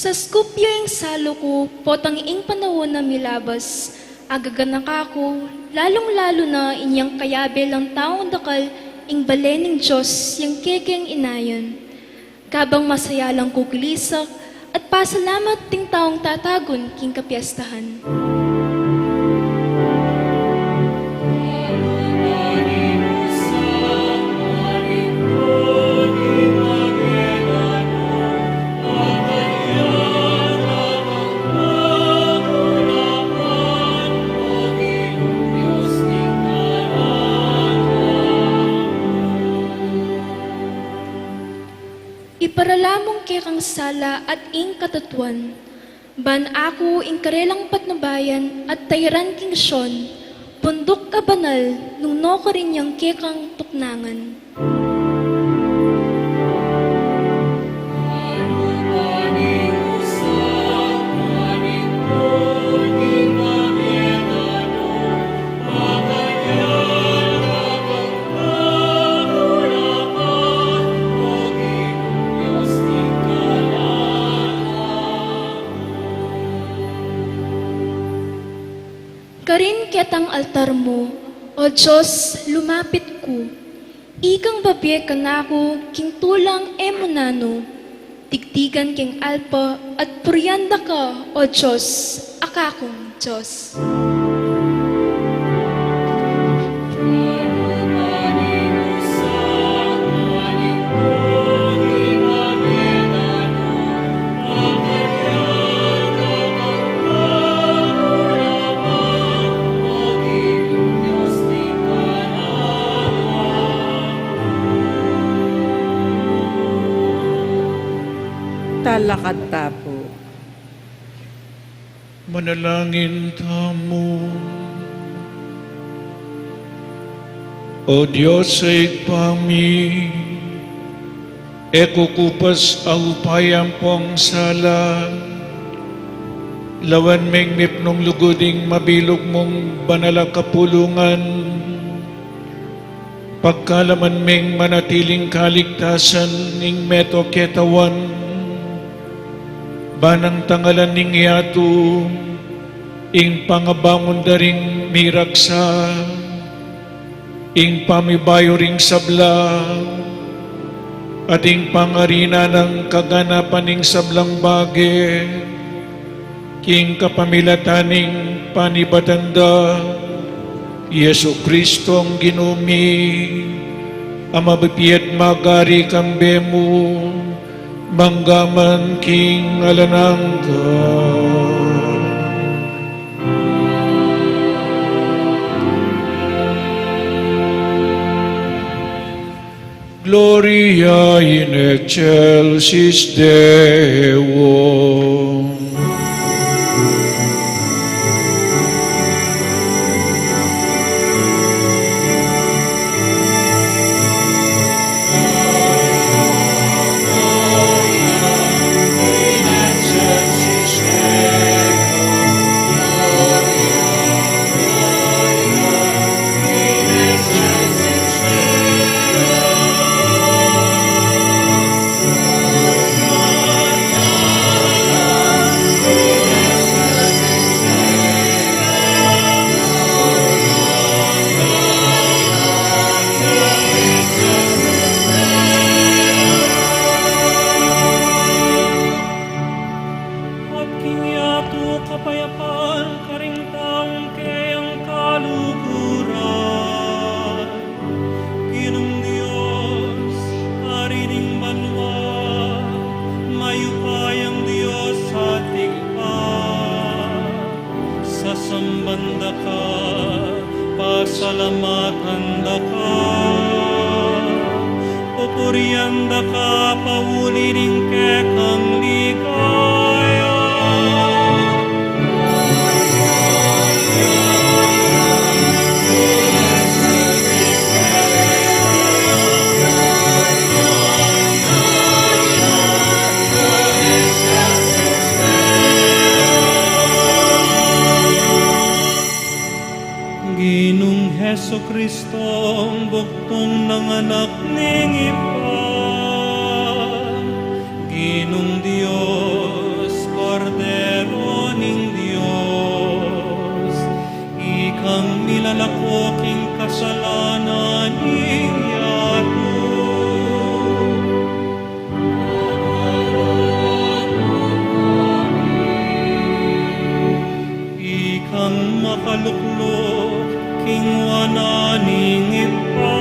Saskup ya ing salu ku, potang ing panaun a milabas, agaganaka ku, lalung-lalu na inyang kayabe lang taung dakal ing bale ning Dios yang kekeng inayan. Kabang masaya lang kukilisak at pasalamat ding taung tatagun king kapiestahan. Iparala mung kekang sala at ing katatuan, ban aku ing karelang patnubayan at tairan king Sion, bunduk a banal, nung nukarin yang kekang tuknangan. Karin ketang altar mu, O Dios, lumapit ku. Ikang babie kanaku king tulang e mu nanu, digdigan keng alpa at purian da ka, O Dios, a kakung Dios. Talakad ta pu. Manalangin tamu. O Dios a Ibpa mi, e ku kupas alpa ing ampong sala, lawen meng mipnung lugud ing mabilug mung banal a kapulungan, pagkalaman meng manatiling kaligtasan ning meto ketawan, banang tangalan ning yatu, ing pangabangun da ring miraksa, ing pamibayu ring sabla, at ing pangarinan nang kaganapan ning sablang bage, king kapamilatan ning panibatan da, Jesu Kristong Ginu mi, a mabibie at magari kambe mu, mangga man king alang angga. Gloria in excelsis Deo. At king yatu kapayapan karing taung keyang kaluguran. Ginung Dios, Ari ning banua, mayupayang Dios ating Ibpa, sasamban da ka, pasalamatan da ka, pupurian da ka pauli ning kekang ligaya. Ginung Jesucristo, bugtung nang Anak ning Ibpa, Ginung Dios, Kordero ning Dios, ikang milalako king kasalanan ning yatu. Ikang makalukluk king wanan ning Ibpa.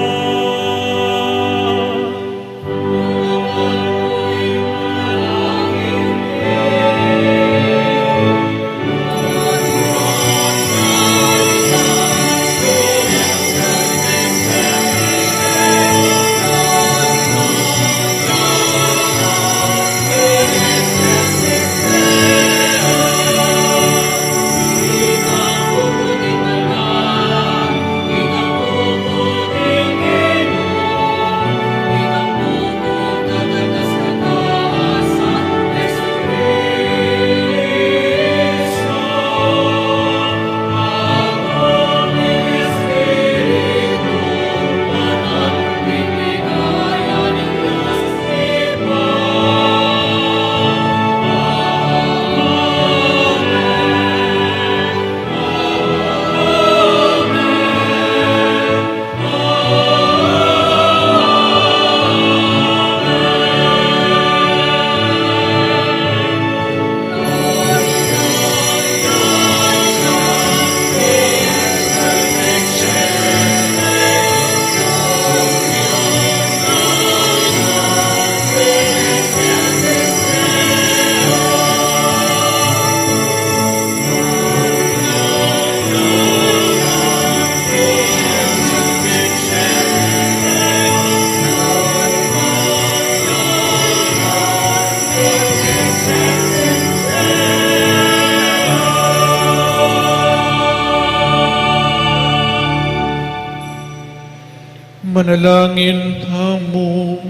Manalangin tamu.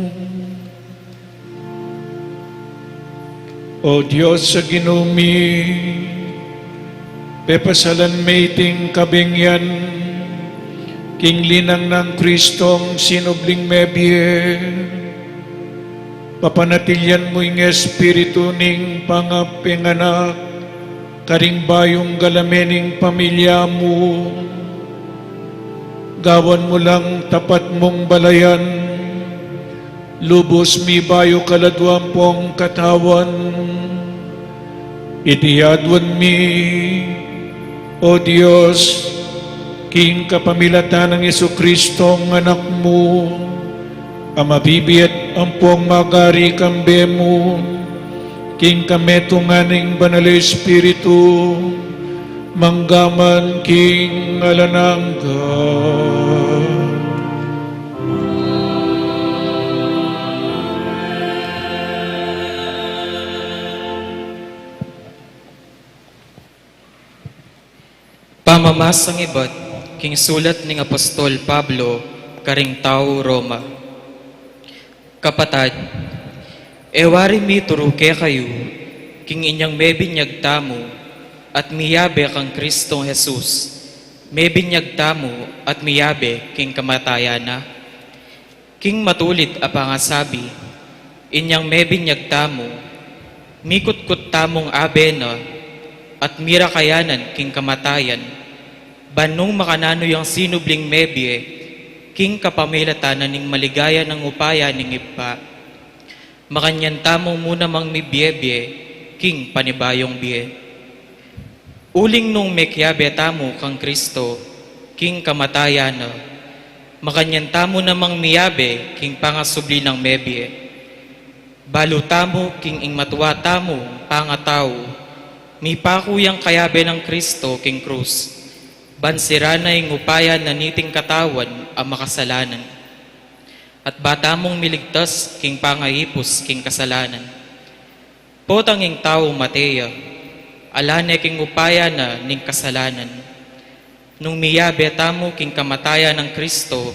O Dios a Ginu mi, pepasalan me iting kabengyan king linang nang Kristong sinubling mebie, papanatilian mu ing espiritu ning pangapenganak karing bayung galame ning pamilya mu. Gawan mu lang tapat mung balayan, lubus mibayu kaladua ampong katawan. Iti aduan mi, O Dios, king kapamilatan nang Jesucristong Anak mu, a mabibie at ampong magari kambe mu, king kametungan ning Banal a Espiritu, mangga man king alang angga. Pamamasang ibat king sulat ning Apostol Pablo karing tau Roma. Kapatad, e wari mituru kekayu king inyang mebinyag tamu at miyabe kang Kristong Jesus, mebinyag tamu at miyabe king kamatayan na? King matulid a pangasabi, inyang mebinyag tamu, mikutkut tamung abe na, at mirakayanan king kamatayan, ban nung makananu yang sinubling mebie, king kapamilatan na ning maligaya nang upaya ning Ibpa, makanyan tamu mu namang mibiebie king panibayung bie. Uling nung mekiabe tamu kang Kristo king kamatayan na, makanyan tamu namang miyabe king pangasubli nang mebie. Balu tamu king ing matua tamung pangatau, mipaku yang kayabe nang Kristo king krus, ban sira na ing upaya na niting katawan a makasalanan, at ba tamung miligtas king pangaipus king kasalanan. Potang ing tau mate ya, ala ne king upaya na ning kasalanan. Nung miyabe tamu king kamatayan nang Kristo,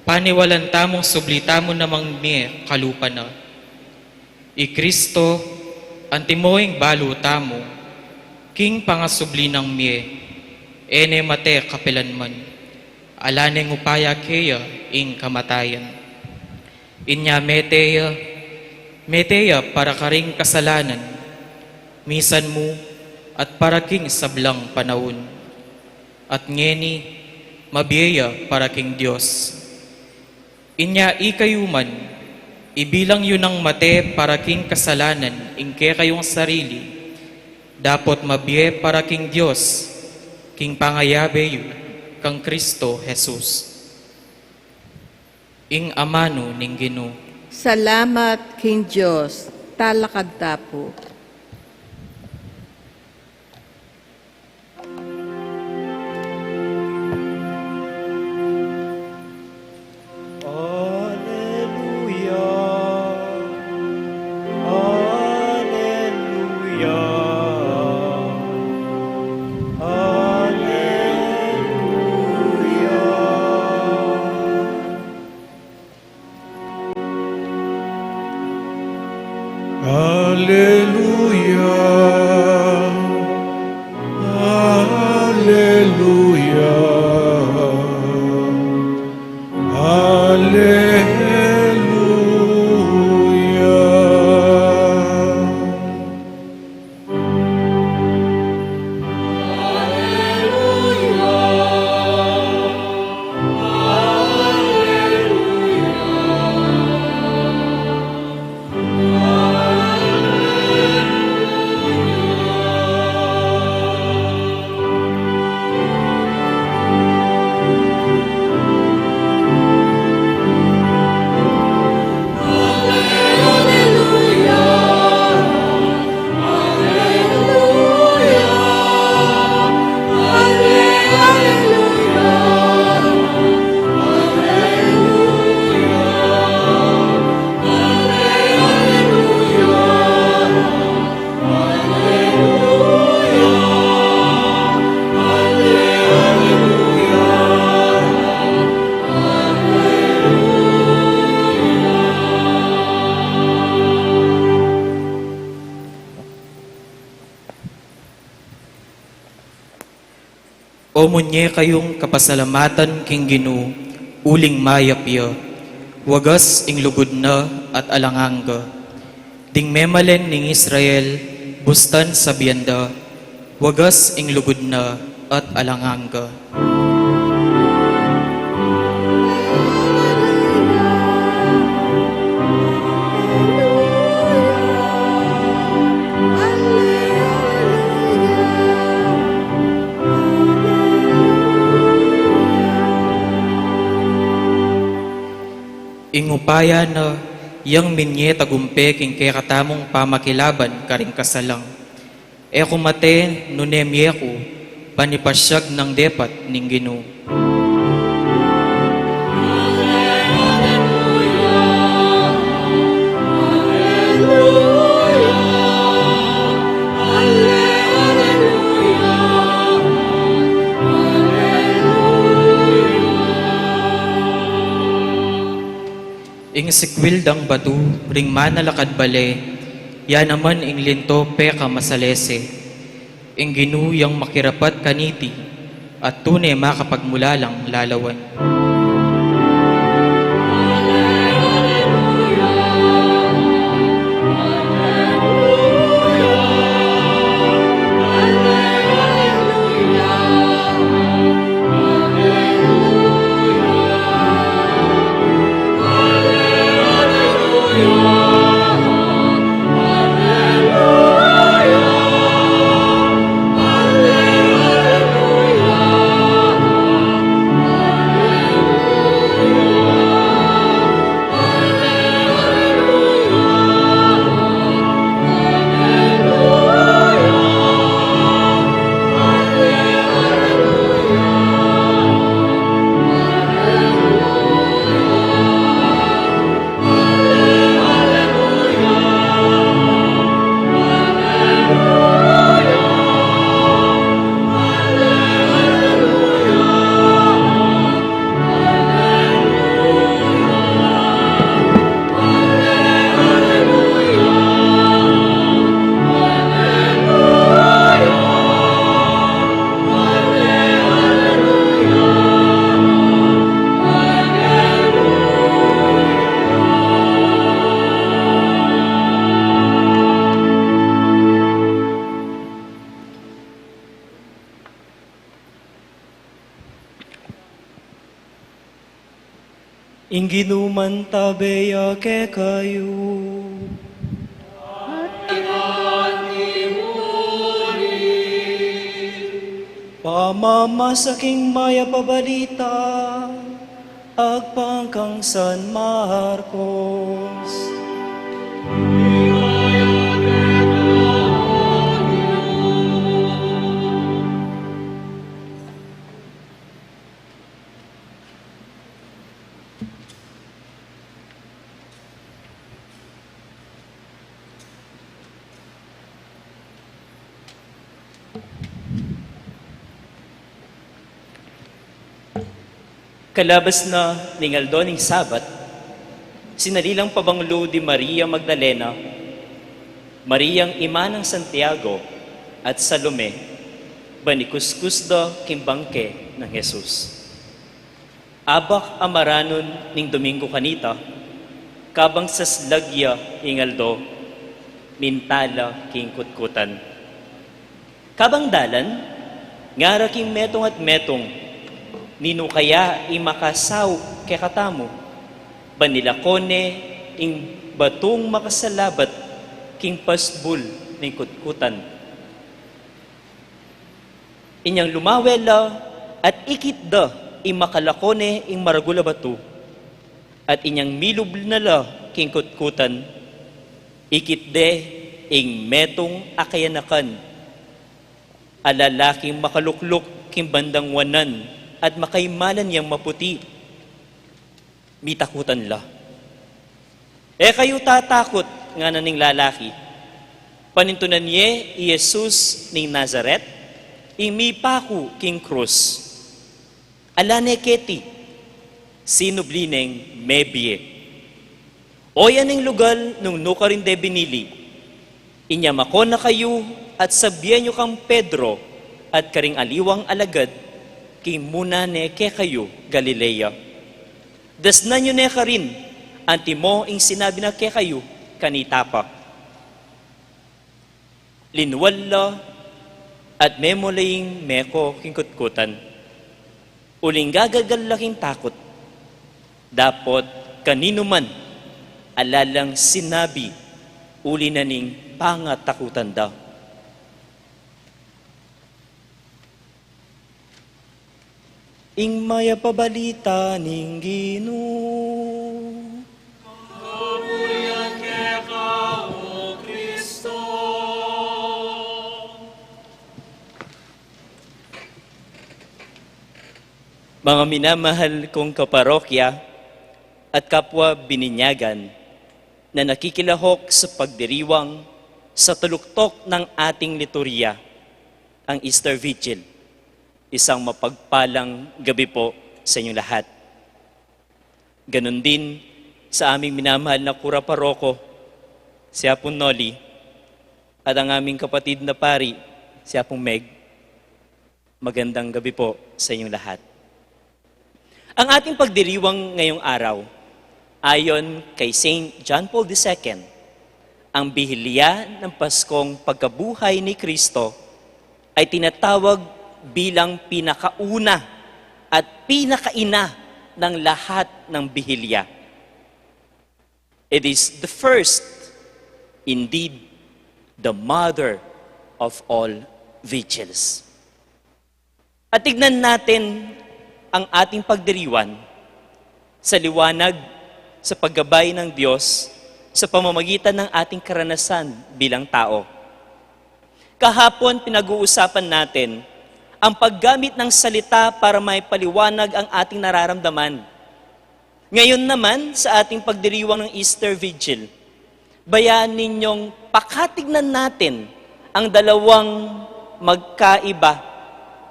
paniwalan tamung subli tamu namang mie kalupa na. I Kristo, antimo ing balu tamu, king pangasubli nang mie, e ne mate kapilanman. Ala neng upaya keya ing kamatayan. Inya mete ya, mete ya para karing kasalanan, misan mu at para king sablang panaun. At ngeni, mabie ya para king Dios. Inya ikayu man, ibilang yu nang mate para king kasalanan ing kekayung sarili, dapot mabie para king Dios, king pangayabe yu kang Kristo Jesus. Ing amanu ning Ginu. Salamat king Dios, talakad ta pu. Aleluya. Aleluya. Aleluya. Aleluya. O munye kayung kapasalamatan king Ginu, uling mayap ya, wagas ing lugud na at alang angga. Ding memalen ning Israel, bustan sabian da, wagas ing lugud na at alang angga. Ing upaya na, yang minye tagumpe king kekatamung pamakilaban karing kasalang. E ku mate nune mie ku, ban ipasyag nang depat ning Ginu. Ing sikwil dang batu ring manalakad bale, ya naman ing linto pekamasalese. Ing Ginu yang makirapat kaniti, at tune makapagmulalang lalawan. Ing Ginu mantabe ya kekayu. Pamamasa king mayap a balita agpang kang San Marcos. Kalabas na ning aldo ning Sabat, sinalilang pabanglu di Maria Magdalena, Mariang ima nang Santiago, at Salome, ban ikuskus da king bangke nang Jesus. Abak a maranun ning Domingo kanita, kabang saslag ya ing aldo, minta la king kutkutan. Kabang dalan, ngara king metung at metung, ninu kaya ing makasaup kekatamu, ban ilako ne ing batung makasalabat king pasbul ning kutkutan. Inyang lumawe la at ikit da ing makalako ne ing maragul a batu, at inyang milub na la king kutkutan, ikit de ing metung a kayanakan a lalaking makalukluk king bandang wanan at makaimalan yang maputi. Mitakutan la. "E kayu tatakut," ngana ning lalaki. "Panintunan ye i Jesus ning Nazaret, ing mipaku king krus. Ala ne keti, sinubli neng mebie. Oyan ing lugal nung nukarin de binili. Inya mako na kayu at sabie yu kang Pedro at karing aliwang alagad Kimuna ne kekayu Galilea. Dasnan yu ne karin, antimo ing sinabi na kekayu kanita pa. Linwal la at memo la ing meko king kutkutan. Uling gagalgal la king takut. Dapot kaninu man ala lang sinabi uli na ning pangatakutan da. Ing mayap a balita ning Ginu. Kaburian keka, O Kristo. Mga minamahal kong kaparokya at kapwa bininyagan na nakikilahok sa pagdiriwang sa taluktok ng ating liturhiya, ang Easter Vigil. Isang mapagpalang gabi po sa inyong lahat. Ganun din sa aming minamahal na kura paroko, si Apong Noli, at ang aming kapatid na pari, si Apong Meg. Magandang gabi po sa inyong lahat. Ang ating pagdiriwang ngayong araw, ayon kay Saint John Paul the Second, ang bihilya ng Paskong pagkabuhay ni Kristo ay tinatawag bilang pinakauna at pinakaina ng lahat ng bihilya. It is the first, indeed, the mother of all vigils. At tignan natin ang ating pagdiriwan sa liwanag, sa paggabay ng Diyos, sa pamamagitan ng ating karanasan bilang tao. Kahapon, pinag-uusapan natin ang paggamit ng salita para maipaliwanag ang ating nararamdaman. Ngayon naman, sa ating pagdiriwang ng Easter Vigil, bayaan ninyong pakatignan natin ang dalawang magkaiba,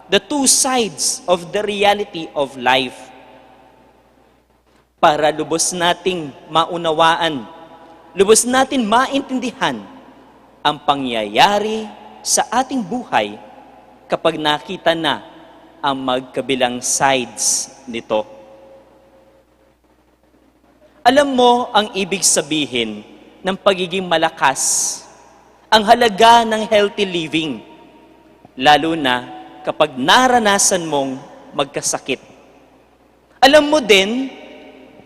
the two sides of the reality of life, para lubos nating maunawaan, lubos natin maintindihan ang pangyayari sa ating buhay kapag nakita na ang magkabilang sides nito. Alam mo ang ibig sabihin ng pagiging malakas, ang halaga ng healthy living, lalo na kapag naranasan mong magkasakit. Alam mo din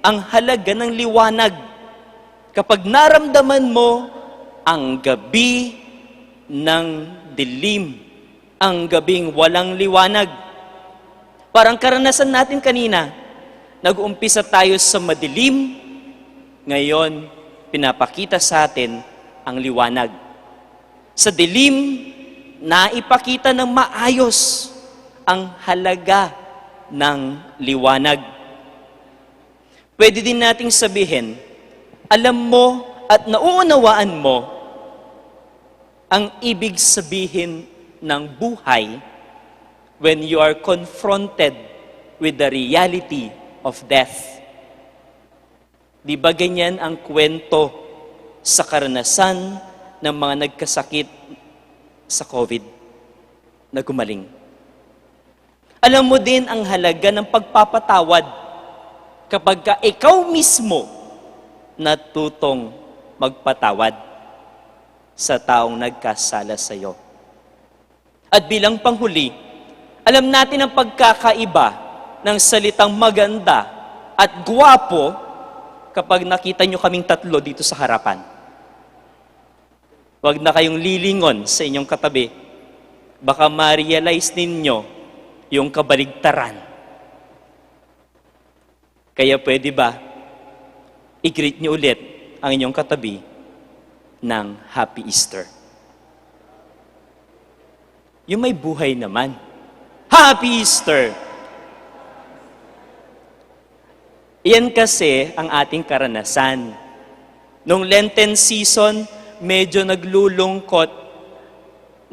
ang halaga ng liwanag kapag naramdaman mo ang gabi ng dilim, ang gabing walang liwanag. Parang karanasan natin kanina, nag-uumpisa tayo sa madilim, ngayon pinapakita sa atin ang liwanag. Sa dilim, naipakita ng maayos ang halaga ng liwanag. Pwede din nating sabihin, alam mo at nauunawaan mo ang ibig sabihin ng buhay when you are confronted with the reality of death. Di ba ganyan ang kwento sa karanasan ng mga nagkasakit sa COVID na gumaling? Alam mo din ang halaga ng pagpapatawad kapag ka ikaw mismo natutong magpatawad sa taong nagkasala sa'yo. At bilang panghuli, alam natin ang pagkakaiba ng salitang maganda at gwapo kapag nakita nyo kaming tatlo dito sa harapan. Huwag na kayong lilingon sa inyong katabi. Baka ma-realize ninyo yung kabaligtaran. Kaya pwede ba i-greet niyo ulit ang inyong katabi ng Happy Easter? Yung may buhay naman. Happy Easter! Iyan kasi ang ating karanasan. Nung Lenten season, medyo naglulungkot,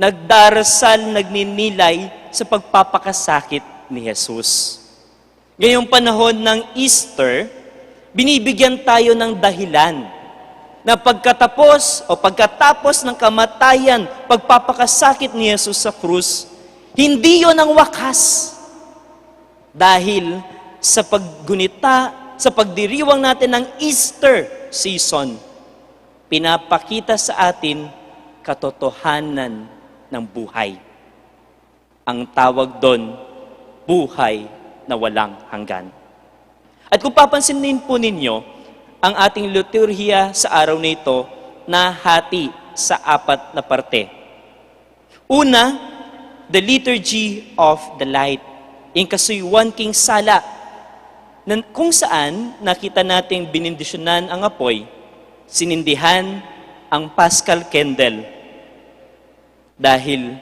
nagdarasal, nagninilay sa pagpapakasakit ni Jesus. Ngayong panahon ng Easter, binibigyan tayo ng dahilan na pagkatapos o pagkatapos ng kamatayan, pagpapakasakit ni Jesus sa krus, hindi yon ang wakas. Dahil sa paggunita, sa pagdiriwang natin ng Easter season, pinapakita sa atin katotohanan ng buhay. Ang tawag doon, buhay na walang hanggan. At kung papansinin po ninyo, ang ating liturhiya sa araw na ito nahati sa apat na parte. Una, the Liturgy of the Light, ing kasuyuan king sala, nan-, kung saan nakita nating binindisyonan ang apoy, sinindihan ang Paschal candle. Dahil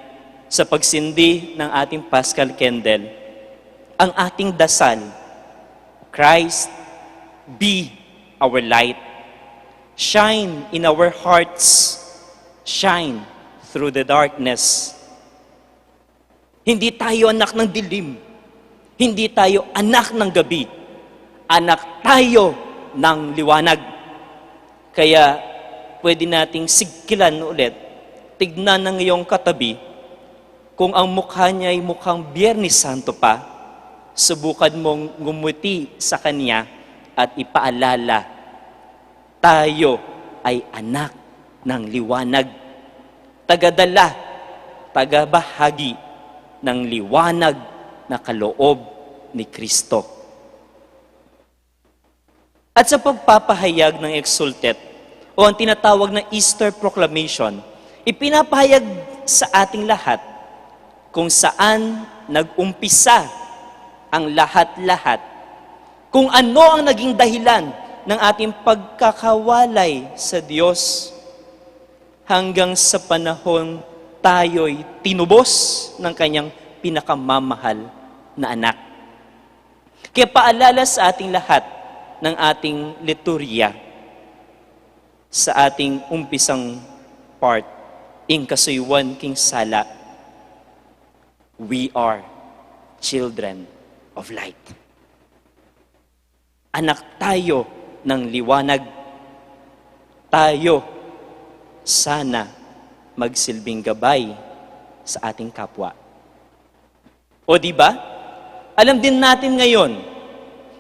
sa pagsindi ng ating Paschal candle, ang ating dasal, "Christ, be our light. Shine in our hearts. Shine through the darkness." Hindi tayo anak ng dilim. Hindi tayo anak ng gabi. Anak tayo ng liwanag. Kaya pwede nating sigkilan ulit. Tignan ng iyong katabi. Kung ang mukha niya ay mukhang Biyernes Santo pa, subukan mong ngumuti sa kanya at ipaalala, tayo ay anak ng liwanag, tagadala, tagabahagi ng liwanag na kaloob ni Kristo. At sa pagpapahayag ng Exultet, o ang tinatawag na Easter Proclamation, ipinapahayag sa ating lahat kung saan nag-umpisa ang lahat-lahat, kung ano ang naging dahilan ng ating pagkakawalay sa Diyos, hanggang sa panahon tayo'y tinubos ng kanyang pinakamamahal na anak. Kaya paalala sa ating lahat ng ating liturhiya, sa ating umpisang part, ing kasuyuan king sala, we are children of light. Anak tayo ng liwanag. Tayo sana magsilbing gabay sa ating kapwa. O di ba? Alam din natin ngayon,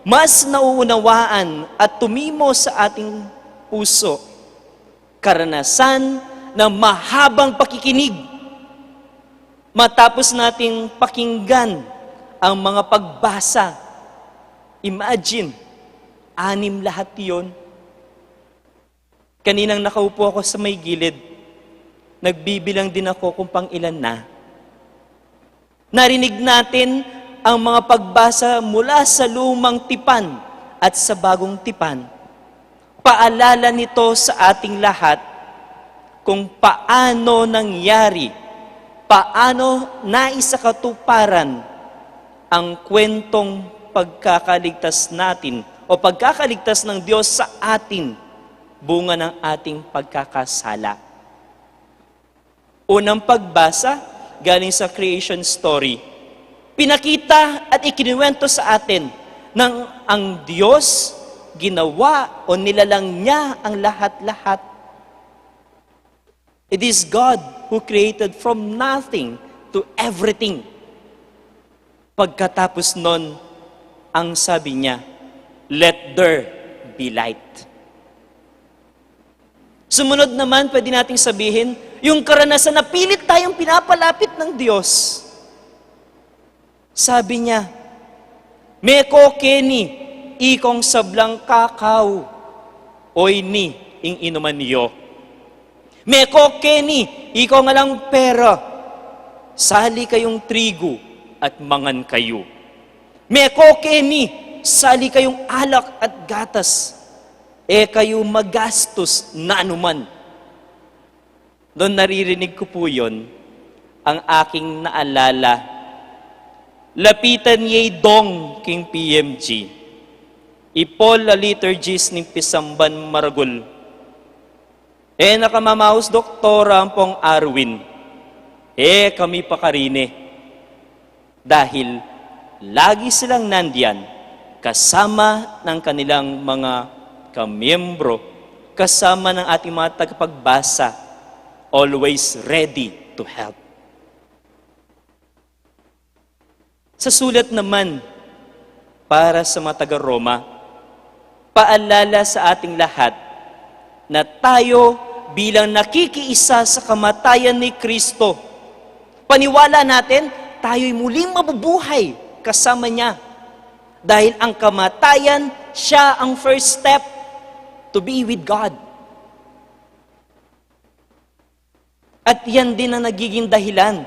mas nauunawaan at tumimo sa ating puso, karanasan ng mahabang pakikinig. Matapos nating pakinggan ang mga pagbasa, imagine, anim lahat yon. Kaninang nakaupo ako sa may gilid, nagbibilang din ako kung pang ilan na. Narinig natin ang mga pagbasa mula sa lumang tipan at sa bagong tipan. Paalala nito sa ating lahat kung paano nangyari, paano naisakatuparan ang kwentong pagkakaligtas natin o pagkakaligtas ng Diyos sa atin, bunga ng ating pagkakasala. Unang pagbasa, galing sa creation story. Pinakita at ikinuwento sa atin ng ang Diyos, ginawa o nilalang niya ang lahat-lahat. It is God who created from nothing to everything. Pagkatapos nun, ang sabi niya, "Let there be light." Sumunod naman, pwede nating sabihin, yung karanasan na pilit tayong pinapalapit ng Diyos. Sabi niya, "Meko keni ikong sablang kakau, o ini ing inuman yo. Meko keni ikong alang pera, sali kayung trigu at mangan kayu. Meko keni, sali kayung alak at gatas, e kayu magastus na anuman." Nung naririnig ko po yun, ang aking naalala, lapitan ye i Dong king P M G. Ipol a liturgist ning pisamban maragul. E na ka mamaus doktora ampong Arwin. E kami pakarine. Dahil lagi silang nandiyan kasama ng kanilang mga kamiyembro, kasama ng ating mga tagapagbasa, always ready to help. Sa sulat naman Para sa mga taga-Roma, paalala sa ating lahat na tayo, bilang nakikiisa sa kamatayan ni Kristo, paniwala natin, tayo'y muling mabubuhay kasama niya. Dahil ang kamatayan, siya ang first step to be with God. At yan din ang nagiging dahilan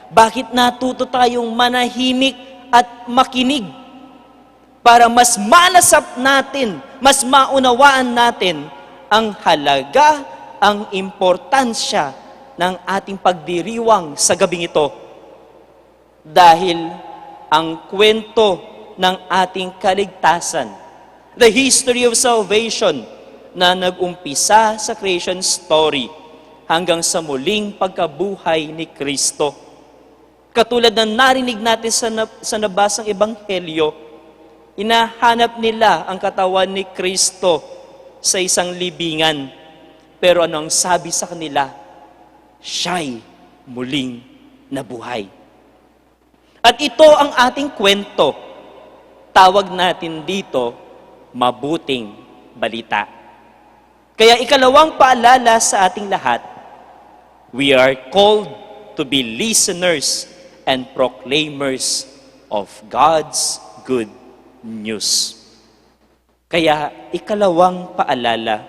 bakit natuto tayong manahimik at makinig, para mas malasap natin, mas maunawaan natin ang halaga, ang importansya ng ating pagdiriwang sa gabing ito. Dahil ang kwento ng ating kaligtasan, the history of salvation, na nag-umpisa sa creation story hanggang sa muling pagkabuhay ni Kristo. Katulad ng narinig natin sa na-, sa nabasang ebanghelyo, hinahanap nila ang katawan ni Kristo sa isang libingan. Pero ano ang sabi sa kanila? Siya'y muling nabuhay. At ito ang ating kwento. Tawag natin dito mabuting balita. Kaya ikalawang paalala sa ating lahat, we are called to be listeners and proclaimers of God's good news. Kaya ikalawang paalala,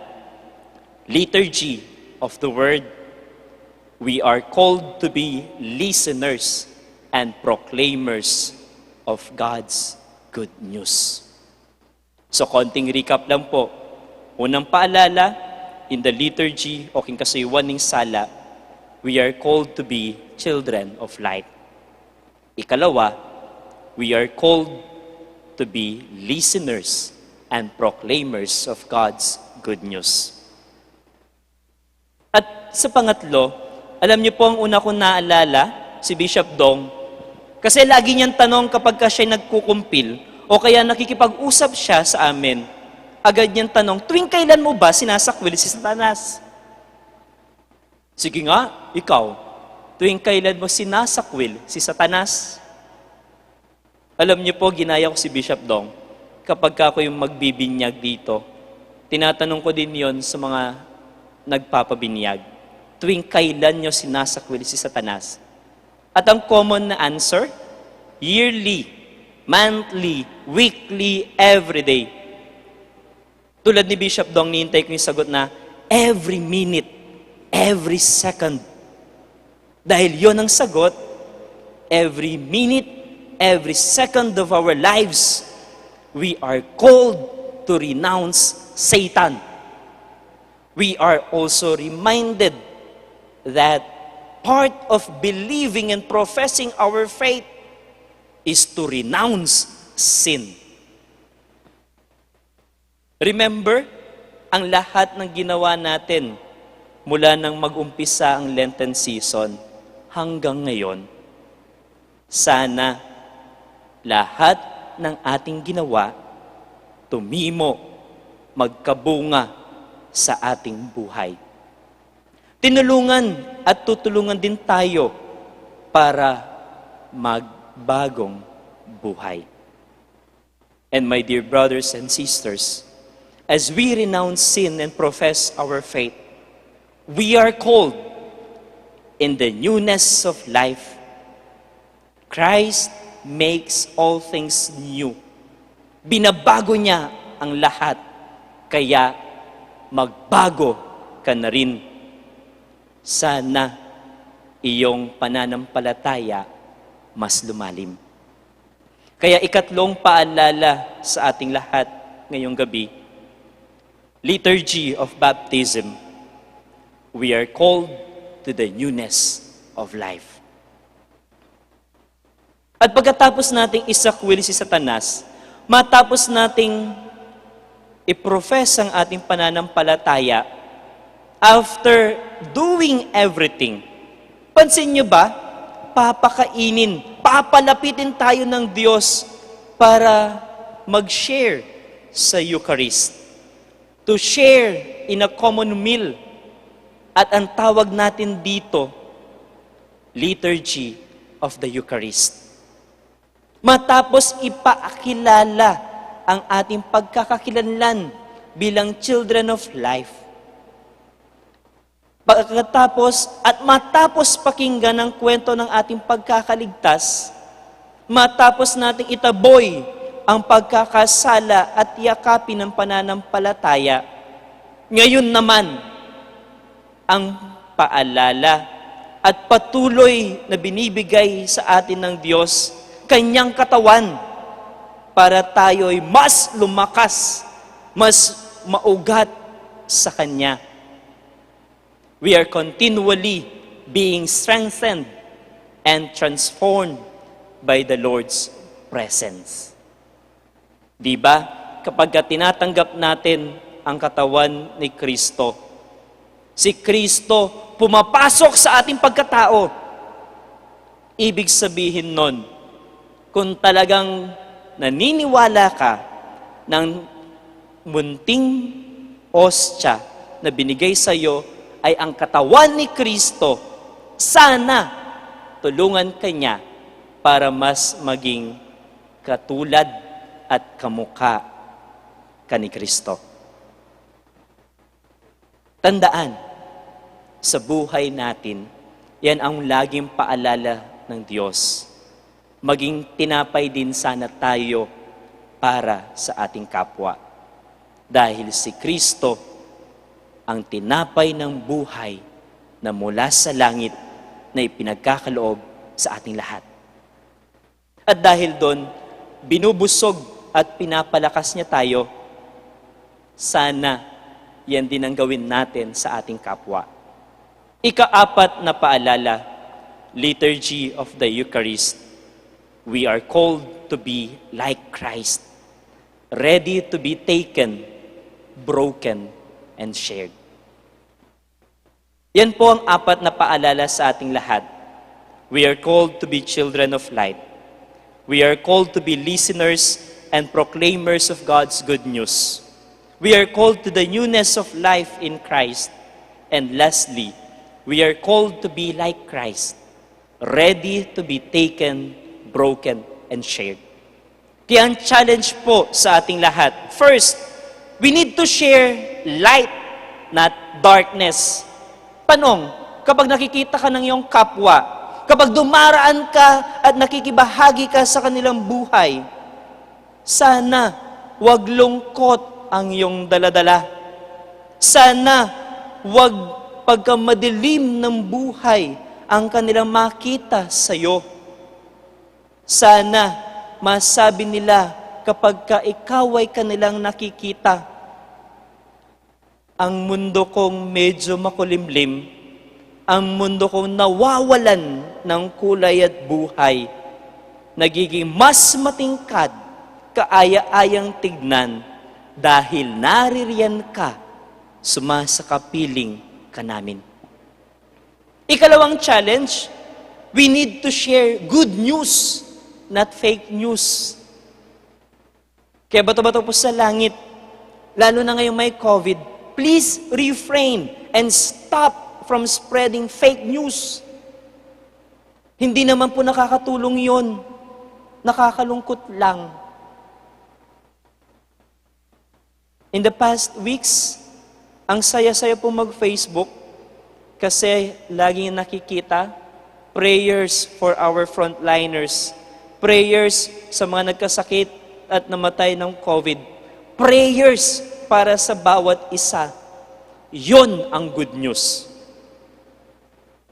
liturgy of the word, we are called to be listeners and proclaimers of God's good news. So, konting recap lang po. Unang paalala, in the liturgy o king kasuyuan ning sala, we are called to be children of light. Ikalawa, we are called to be listeners and proclaimers of God's good news. At sa pangatlo, alam niyo po ang una kong naalala, si Bishop Dong. Kasi lagi niyang tanong kapag ka siya'y nagkukumpil o kaya nakikipag-usap siya sa amin, agad niyang tanong, "Tuwing kailan mo ba sinasakwil si Satanas?" "Sige nga, ikaw, tuwing kailan mo sinasakwil si Satanas?" Alam niyo po, ginaya ko si Bishop Dong. Kapag ka ako yung magbibinyag dito, tinatanong ko din yon sa mga nagpapabinyag, "Tuwing kailan nyo sinasakwil si Satanas?" At ang common na answer, "Yearly, monthly, weekly, everyday." Tulad ni Bishop Dong, nihintay ko yung sagot na, "Every minute, every second." Dahil yon ang sagot, every minute, every second of our lives, we are called to renounce Satan. We are also reminded that part of believing and professing our faith is to renounce sin. Remember, ang lahat ng ginawa natin mula nang mag-umpisa ang Lenten season hanggang ngayon. Sana lahat ng ating ginawa tumimo, magkabunga sa ating buhay. Tinulungan at tutulungan din tayo para magbagong buhay. And my dear brothers and sisters, as we renounce sin and profess our faith, we are called in the newness of life. Christ makes all things new. Binabago niya ang lahat, kaya magbago ka na rin. Sana iyong pananampalataya mas lumalim. Kaya ikatlong paalala sa ating lahat ngayong gabi, Liturgy of Baptism, we are called to the newness of life. At pagkatapos nating isakwil si Satanas, matapos nating i-profess ang ating pananampalataya, after doing everything, pansin nyo ba, papakainin, papalapitin tayo ng Diyos para mag-share sa Eucharist. To share in a common meal. At ang tawag natin dito, Liturgy of the Eucharist. Matapos ipakilala ang ating pagkakakilanlan bilang children of light. Pagkatapos at matapos pakinggan ang kwento ng ating pagkakaligtas, matapos nating itaboy ang pagkakasala at yakapin ng pananampalataya, ngayon naman, ang paalala at patuloy na binibigay sa atin ng Diyos, kanyang katawan, para tayo'y mas lumakas, mas maugat sa Kanya. We are continually being strengthened and transformed by the Lord's presence. Di ba? Kapag ka tinatanggap natin ang katawan ni Kristo, si Kristo pumapasok sa ating pagkatao. Ibig sabihin nun, kung talagang naniniwala ka ng munting ostya na binigay sa iyo ay ang katawan ni Kristo, sana tulungan ka niya para mas maging katulad at kamukha ka ni Kristo. Tandaan, sa buhay natin, yan ang laging paalala ng Diyos. Maging tinapay din sana tayo para sa ating kapwa. Dahil si Kristo ang tinapay ng buhay na mula sa langit na ipinagkakaloob sa ating lahat. At dahil doon, binubusog at pinapalakas niya tayo. Sana yan din ang gawin natin sa ating kapwa. Ikaapat na paalala, Liturgy of the Eucharist. We are called to be like Christ, ready to be taken, broken, and shared. Yan po ang apat na paalala sa ating lahat. We are called to be children of light. We are called to be listeners and proclaimers of God's good news. We are called to the newness of life in Christ. And lastly, we are called to be like Christ, ready to be taken, broken, and shared. Kaya ang challenge po sa ating lahat, first, we need to share light, not darkness. Tanong, kapag nakikita ka ng iyong kapwa, kapag dumaraan ka at nakikibahagi ka sa kanilang buhay, sana wag lungkot ang iyong daladala. Sana wag pagkamadilim ng buhay ang kanilang makita sa iyo. Sana masabi nila kapag ka ikaw ay kanilang nakikita, "Ang mundo kong medyo makulimlim, ang mundo kong nawawalan ng kulay at buhay, nagiging mas matingkad, kaaya-ayang tignan, dahil naririyan ka, sumasakapiling ka namin." Ikalawang challenge, we need to share good news, not fake news. Kaya bato-bato po sa langit, lalo na ngayong may COVID, please refrain and stop from spreading fake news. Hindi naman po nakakatulong yon. Nakakalungkot lang. In the past weeks, ang saya-saya po mag-Facebook kasi laging nakikita, prayers for our frontliners, prayers sa mga nagkasakit at namatay ng COVID, prayers para sa bawat isa. Yon ang good news.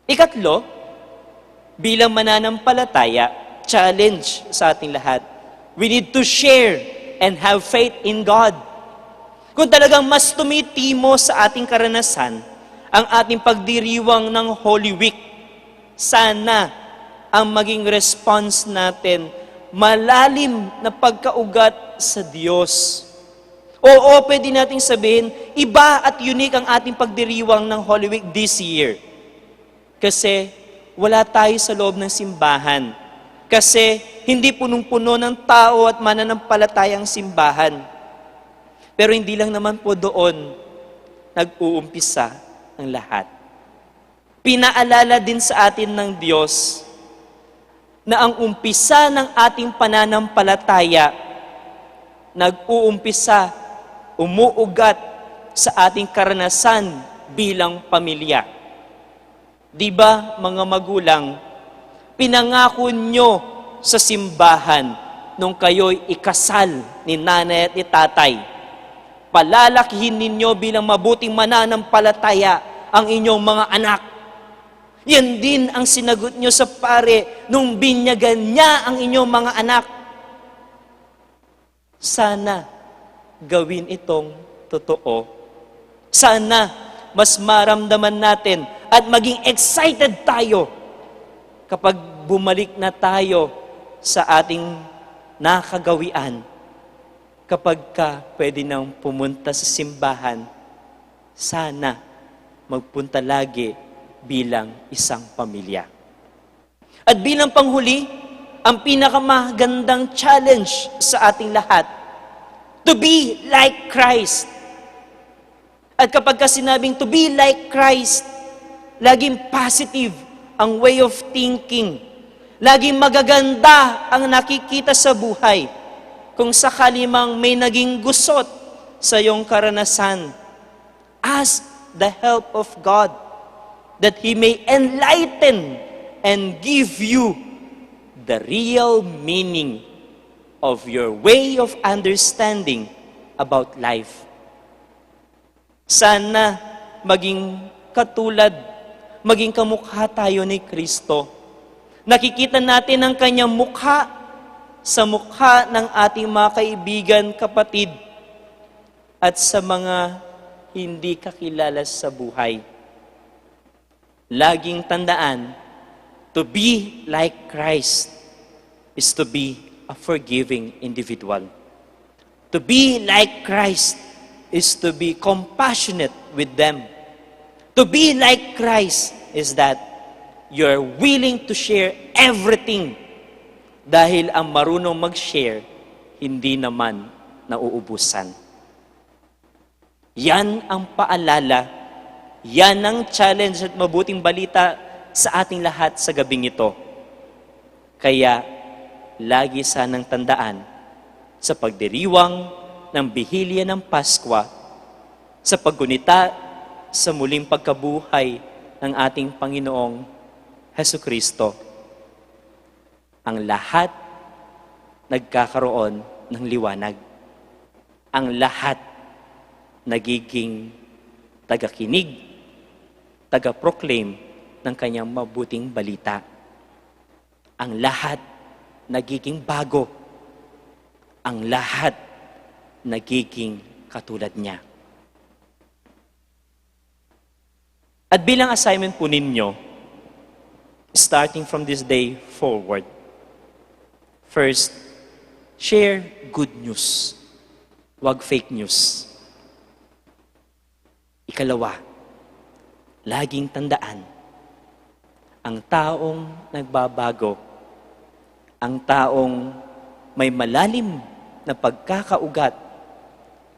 Ikatlo, bilang mananampalataya, challenge sa ating lahat. We need to share and have faith in God. Kung talagang mas tumitimo sa ating karanasan ang ating pagdiriwang ng Holy Week, sana ang maging response natin malalim na pagkaugat sa Diyos. Oo, pwede nating sabihin, iba at unique ang ating pagdiriwang ng Holy Week this year. Kasi wala tayo sa loob ng simbahan. Kasi hindi punong-puno ng tao at mananampalataya ang simbahan. Pero hindi lang naman po doon nag-uumpisa ang lahat. Pinaalala din sa atin ng Diyos na ang umpisa ng ating pananampalataya nag-uumpisa, umuugat sa ating karanasan bilang pamilya. Di ba, mga magulang, pinangako nyo sa simbahan nung kayo'y ikasal ni nanay at ni tatay, palalakihin ninyo bilang mabuting mananampalataya ang inyong mga anak. Yan din ang sinagot nyo sa pare nung binyagan niya ang inyong mga anak. Sana gawin itong totoo. Sana mas maramdaman natin at maging excited tayo kapag bumalik na tayo sa ating nakagawian. Kapag ka pwede nang pumunta sa simbahan, sana magpunta lagi bilang isang pamilya. At bilang panghuli, ang pinakamagandang challenge sa ating lahat, to be like Christ. At kapag ka sinabing to be like Christ, laging positive ang way of thinking. Laging magaganda ang nakikita sa buhay. Kung sakali mang may naging gusot sa iyong karanasan, ask the help of God that He may enlighten and give you the real meaning of your way of understanding about life. Sana maging katulad, maging kamukha tayo ni Kristo. Nakikita natin ang kanyang mukha sa mukha ng ating mga kaibigan, kapatid, at sa mga hindi kakilala sa buhay. Laging tandaan, to be like Christ is to be a forgiving individual. To be like Christ is to be compassionate with them. To be like Christ is that you're willing to share everything, dahil ang marunong mag-share, hindi naman nauubusan. Yan ang paalala, yan ang challenge at mabuting balita sa ating lahat sa gabing ito. Kaya, lagi sanang tandaan sa pagdiriwang ng Bihilya ng Paskwa, sa paggunita sa muling pagkabuhay ng ating Panginoong Hesukristo, ang lahat nagkakaroon ng liwanag. Ang lahat nagiging tagakinig, taga-proclaim ng kanyang mabuting balita. Ang lahat nagiging bago. Ang lahat nagiging katulad niya. At bilang assignment po ninyo, starting from this day forward, first, share good news. Wag fake news. Ikalawa, laging tandaan, ang taong nagbabago, ang taong may malalim na pagkakaugat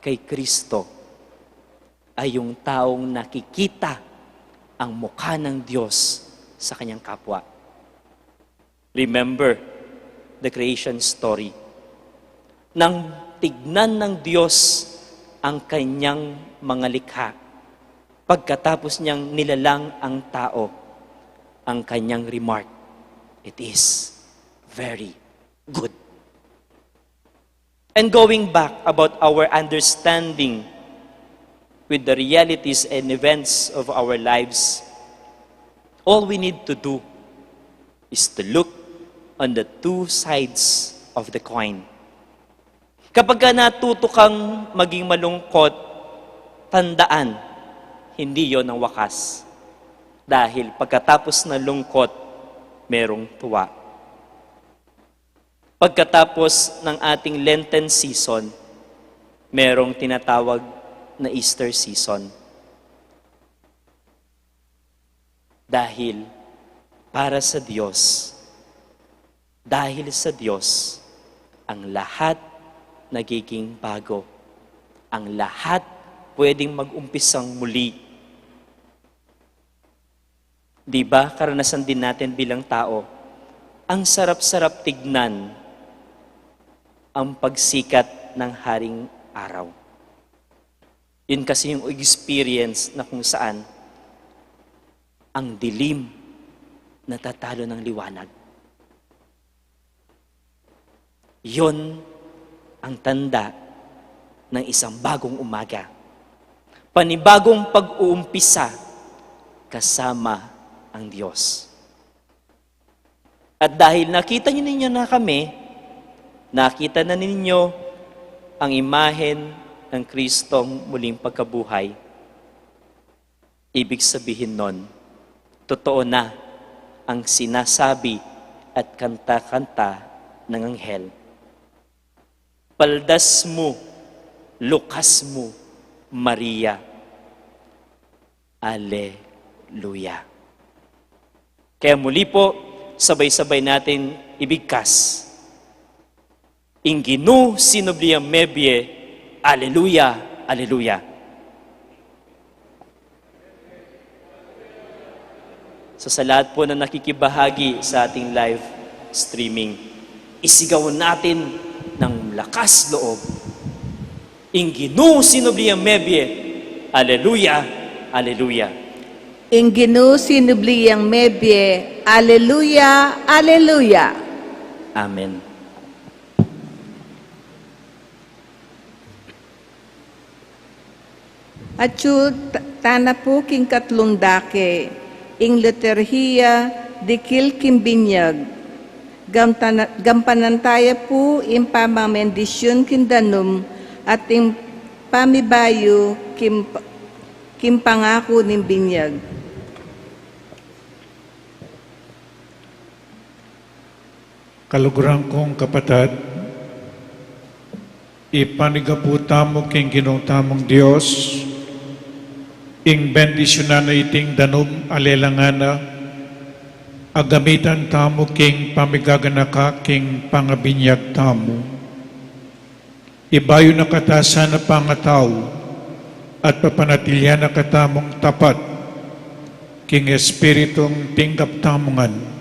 kay Kristo, ay yung taong nakikita ang mukha ng Diyos sa kanyang kapwa. Remember the creation story. Nang tignan ng Diyos ang kanyang mga likha, pagkatapos niyang nilalang ang tao, ang kanyang remark, "It is very good." And going back about our understanding with the realities and events of our lives, all we need to do is to look on the two sides of the coin. Kapag ka natuto kang maging malungkot, tandaan, hindi yon ang wakas. Dahil pagkatapos ng lungkot, merong tuwa. Pagkatapos ng ating Lenten season, merong tinatawag na Easter season. Dahil para sa Diyos, dahil sa Diyos, ang lahat nagiging bago. Ang lahat pwedeng mag-umpisang muli. Di ba, karanasan din natin bilang tao, Ang sarap-sarap tignan ang pagsikat ng haring araw. Yun kasi yung experience na kung saan ang dilim natatalo ng liwanag. Yun ang tanda ng isang bagong umaga. Panibagong pag-uumpisa kasama ang Diyos. At dahil nakita ninyo na kami, nakita na ninyo ang imahen ng Kristong muling pagkabuhay. Ibig sabihin nun, totoo na ang sinasabi at kanta-kanta ng anghel. Paldas mu, lukas mu, Maria. Aleluya. Kaya muli po, sabay-sabay natin ibigkas. Ing Ginu sinubli yang mebie, aleluya, aleluya. So, sa lahat po na nakikibahagi sa ating live streaming, isigaw natin ng lakas loob. Ing Ginu sinubli yang mebie, aleluya, aleluya. Ing Ginu sinubli yang mebie, aleluya, aleluya. Amen. Atyu ta-, tana pu king katlung dake, ing liturhiya dikil king binyag. Gamtana-, gampanan taya pu ing pamamendisyun king danum at ing pamibayu king, king pangaku ning binyag. Kaluguran kung kapatad, ipanigapu tamu king Ginu tamung Dios, ing bendisyunan na iting danum a lelangan na, a gamitan tamu king pamigaganaka king pangabinyag tamu. Ibayu na kata sana pangatau, at papanatilian na katamung tapat, king Espiritung tinggap tamu ngan.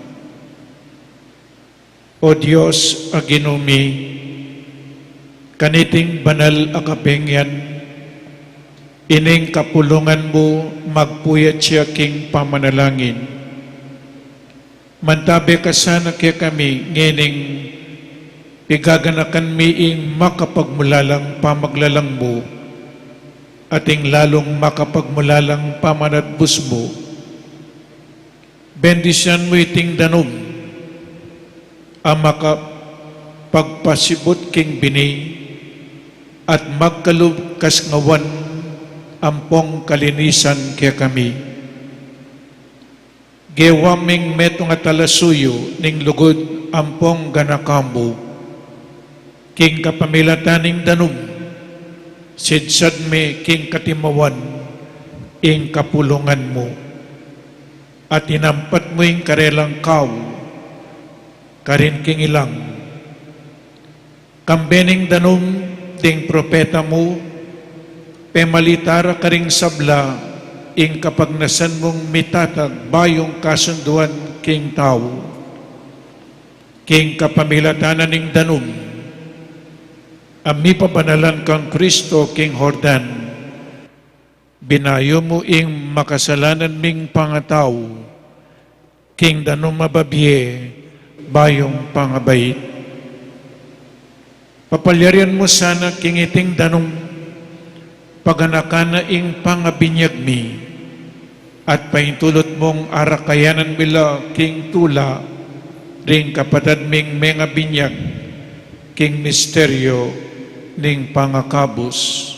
O Dios a Ginu mi, kaniting banal a kapengian, ining kapulungan mu magpuyat ya king pamanalangin. Mantabe ka sana kekami ngening pigaganakan mi ing makapagmulalang pamaglalang mu, at ing lalung makapagmulalang pamanatbus mu. Bendisyunan mu iting danum a makapagpasibut king bini at magkalub kasngawan ampong kalinisan kekami. Gewa ming metung a talasuyu ning lugud ampong ganaka mu. King kapamilatan ning danum, sidsad mi king katimawan ing kapulungan mu. At inampat mu ing karelang kau karin king ilang. Kambe ning danum ding propeta mu, pemalita ra karing sabla ing kapagnasan mung mitatag bayung kasunduan king tau. King kapamilatan na ning danum a mipabanalan kang Kristo king Jordan, binayu mu ing makasalanan ming pangatau king danum a babie bayung pangabait. Papalyarian mu sana king iting danum, paganakan na ing pangabinyag mi, at paintulut mung arakayanan mi la king tula ring kapatad ming mengabinyag king misteryu ning pangakabus.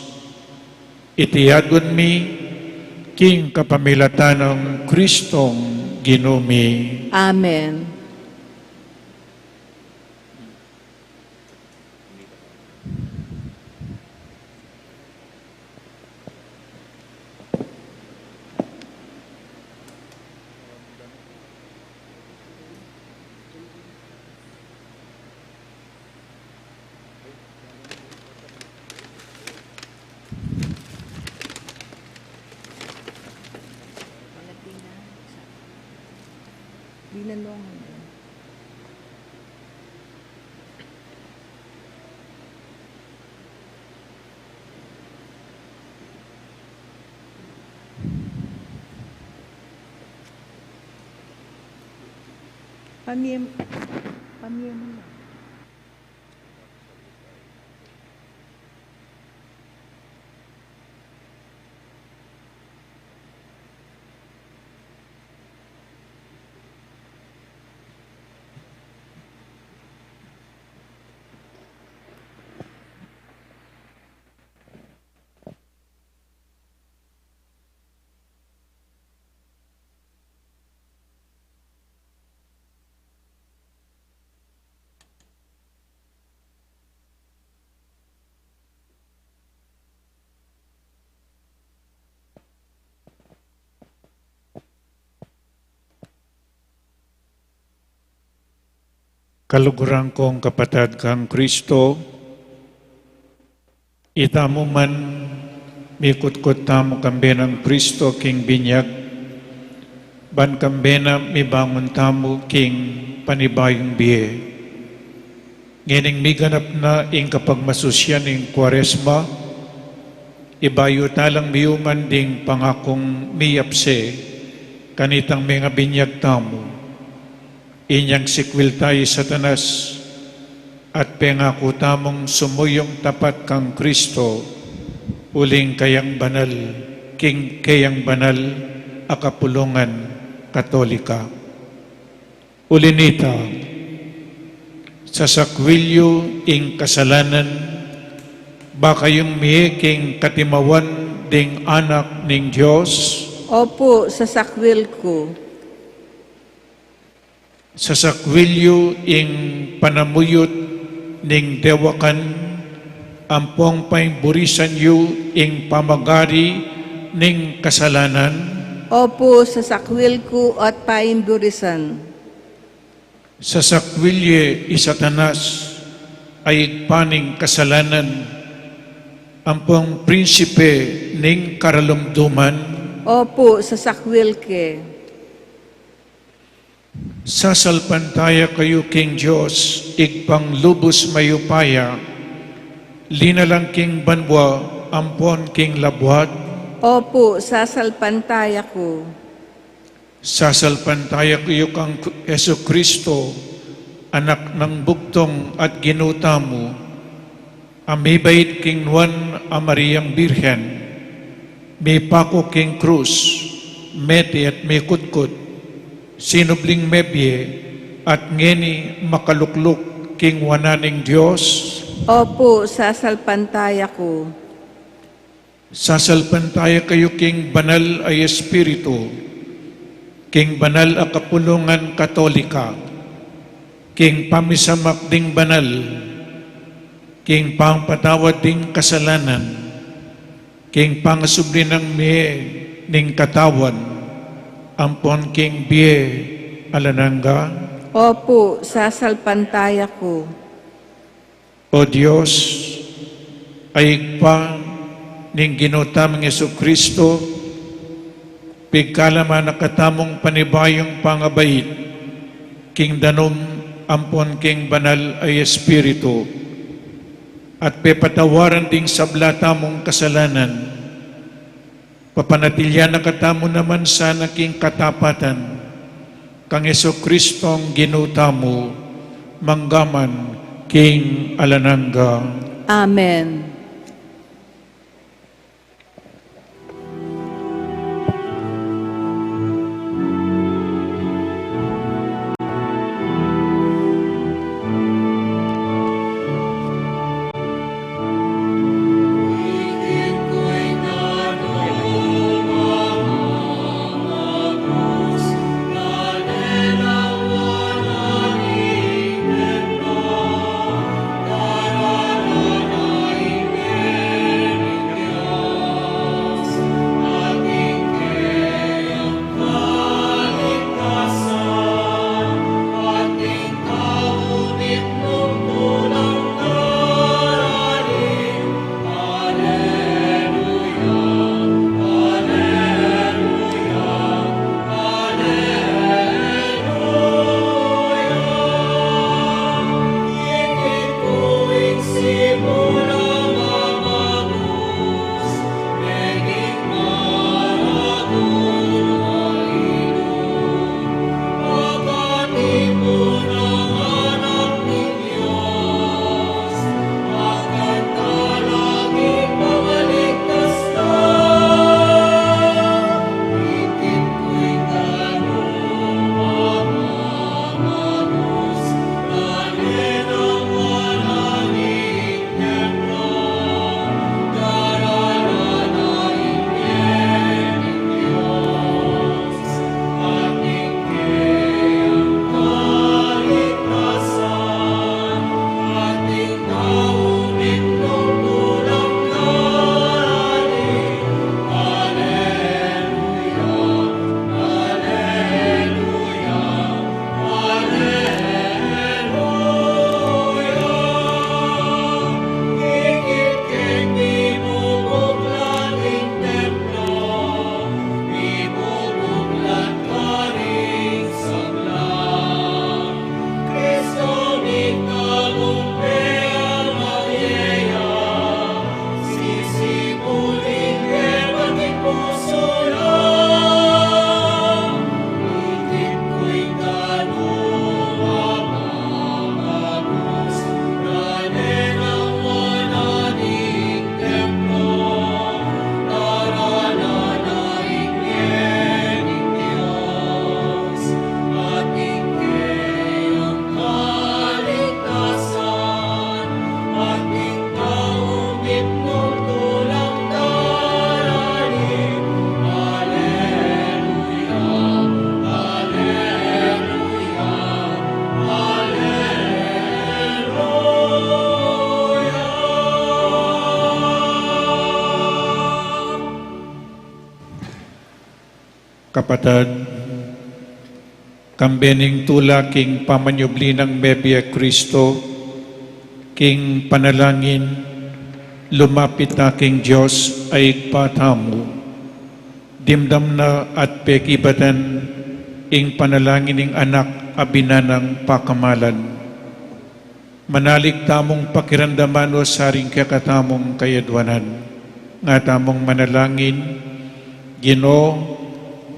Iti aduan mi king kapamilatan nang Kristong Ginu mi. Amen. Binanong. Pamiem-, pamiem na. Kaluguran kung kapatad kang Kristo, itamu man mikutkut tamu kambe nang Kristo king binyag, ban kambe na mibangun tamu king panibayung bie. Ngening miganap na ing kapagmasusyan ning Kuaresma, ibayu talang miyuman ding pangakung miyapse kanitang mengabinyag tamu. Inyang sikwil ta i Satanas, at pengaku tamung sumuyung tapat kang Kristo, uling kayang banal, king kayang banal a kapulungan Katolika. Uli nita, sasakwil yu ing kasalanan, ba kayung mie king katimawan ding anak ning Dios? Opu, sasakwil ku. Sasakwil yu ing panamuyut ning dewakan, ampong paimburisan yu ing pamagari ning kasalanan? Opu, sasakwil ku at paimburisan. Sasakwil ye i Satanas a ibpa ning kasalanan, ampong prinsipe ning karalumduman? Opu, sasakwil ke. Sasalpantaya kayu king Dios, Ibpang lubus mayupaya, linalang king banua ampon king labuad? Opu, sasalpantaya ku. Sasalpantaya kayu kang Jesucristo, Anak nang bugtung at Ginu tamu, a mibait king Nuan a Mariang Birhen, mipaku king krus, mete at mikutkut, sinubling mebie, at ngeni makalukluk king wanan ning Dios? Opu, sasalpantaya ku. Sasalpantaya kayu king banal a Espiritu, king banal a kapulungan Katolika, king pamisamak ding banal, king pangpatawad ding kasalanan, king pangasubli nang mie ning katawan, ampon king bie alang angga? Opu, sasalpantaya ku. O Dios, a Ibpa ning Ginu tamung Jesucristo, pigkalaman na katamung panibayung pangabait king danum ampon king banal a Espiritu, at pepatawaran ding sabla tamung kasalanan, papanatilian na katamu naman sana king katapatan kang Jesucristong Ginu tamu, manggaman king alang angga. Amen. Kapatad, kambe ning tula king pamanyubli nang mebie Kristo, king panalangin, lumapit ta king Dios a Ibpa tamu. Dimdam na at pekibatan ing panalangin ning Anak a binanang pakamalan. Manalig tamung pakiramdaman no sa ring kekatamung kayadwanan. Nga tamung manalangin, Ginu,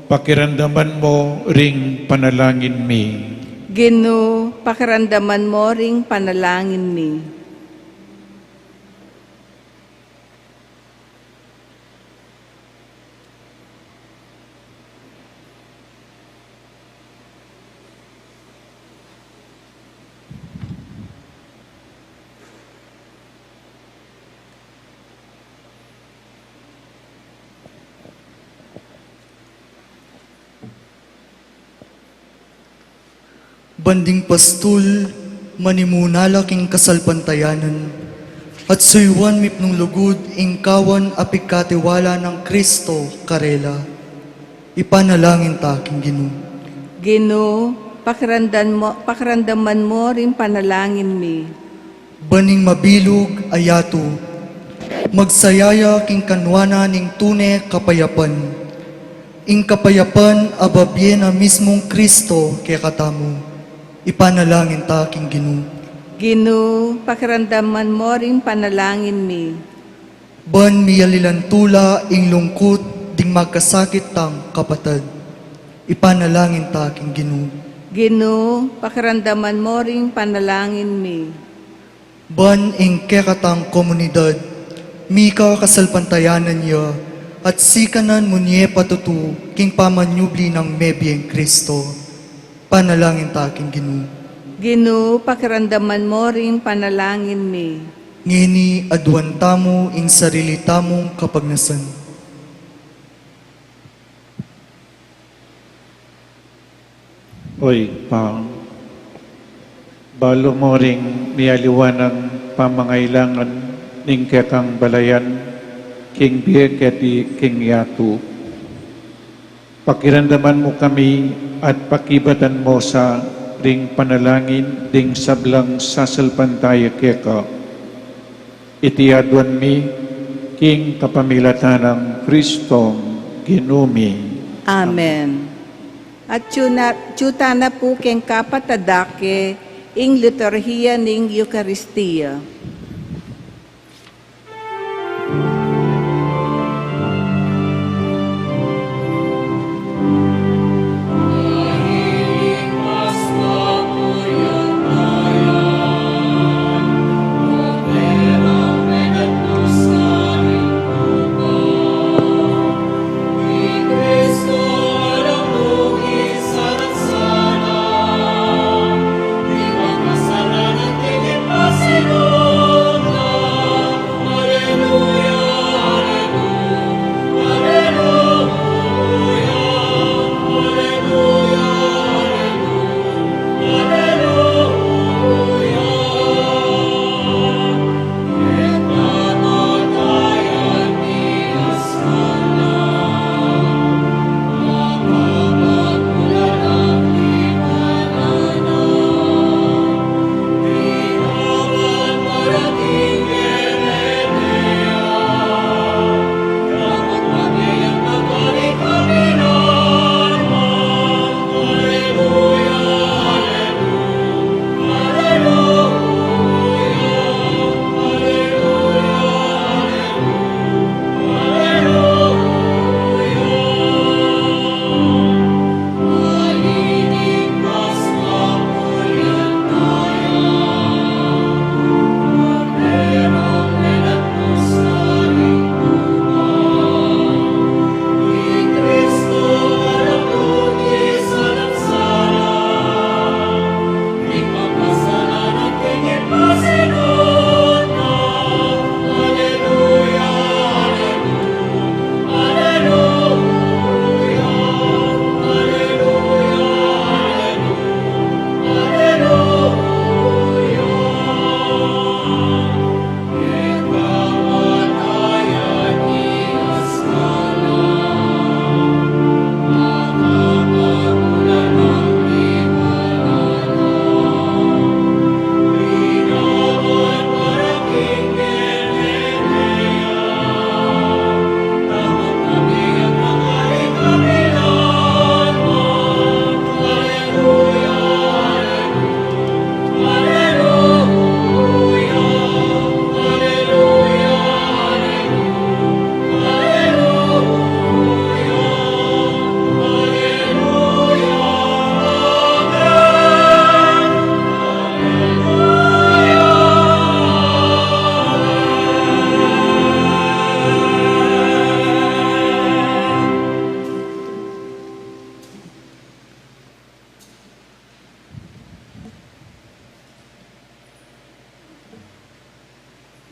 pakiramdaman mo ring panalangin mi. Ginu, pakiramdaman mo ring panalangin mi. Ban ding pastul, manimuna la king kasalpantayanan, at suyuan mipnung lugud ing kawan a pigkatiwala nang Kristo karela. Ipanalangin ta king Ginu. Ginu, pakiramdam mo, pakiramdaman mo ring panalangin mi. Ban ing mabilug a yatu, magsaya ya king kanwanan ning tune kapayapan. Ing kapayapan a babie na mismung Kristo kekatamu. Ipanalangin ta king Ginu. Ginu, pakiramdaman mo ring panalangin mi. Ban miyalilan tula ing lungkut ding magkasakit tang kapatad. Ipanalangin ta king Ginu. Ginu, pakiramdaman mo ring panalangin mi. Ban ing kekatang komunidad, mika kasalpantayanan ya, at sikanan mu ne patutu king pamanyubli nang mebieng Kristo. Panalangin ta king Ginu. Ginu, pakiramdaman mo ring panalangin mi. Ngeni aduan tamu ing sarili tamung kapagnasan. O Ibpa, balu mo ring mialiwa nang pamangailangan ning kekang balayan king bie keti king yatu. Pakiramdaman mu kami at pakibatan mu sa ring panalangin ding sablang sasalpantaya keka. Iti aduan mi king kapamilatan nang Kristong Ginu mi. Amen. At atyu na, atyu ta na pu keng kapatad a ke ing liturhiya ning Eukaristia.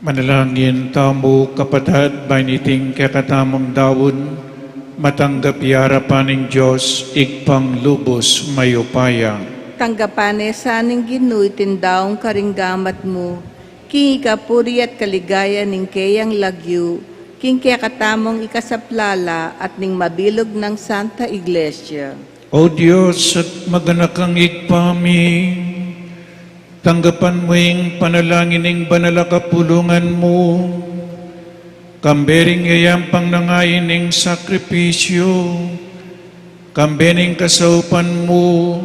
Manalangin tamu, kapatad, ban iting kekatamung daun, matanggap ya king arapan ning Dios, Ibpang lubus mayupaya. Tanggapan na sa ning Ginu iting daun karing gamat mu, king ikapuri at kaligayan ning keyang lagyu, king kekatamung ikasaplala at ning mabilug nang Santa Iglesia. O Dios, at maganakang Ibpa mi, tanggapan mu ing panalangin ning banal a kapulungan mu, kambe ring yayampang nangain ning sakripisyu, kambe ning kasaupan mu,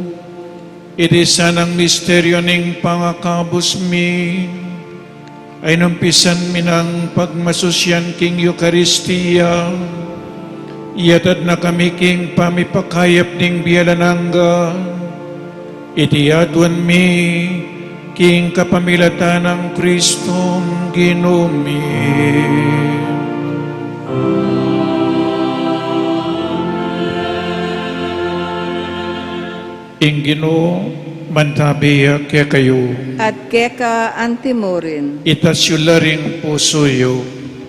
iti sanang misteryu ning pangakabus mi, ay nung pisan mi nang pagmasusyan king Eukaristia, iyatad na kami king pamipakayap ning bie alang angga, iti aduan mi king kapamilatan nang Kristong Ginu mi. Ing Ginu mantabi ya kekayu. At keka antimurin. Itas yu la ring pusu yu.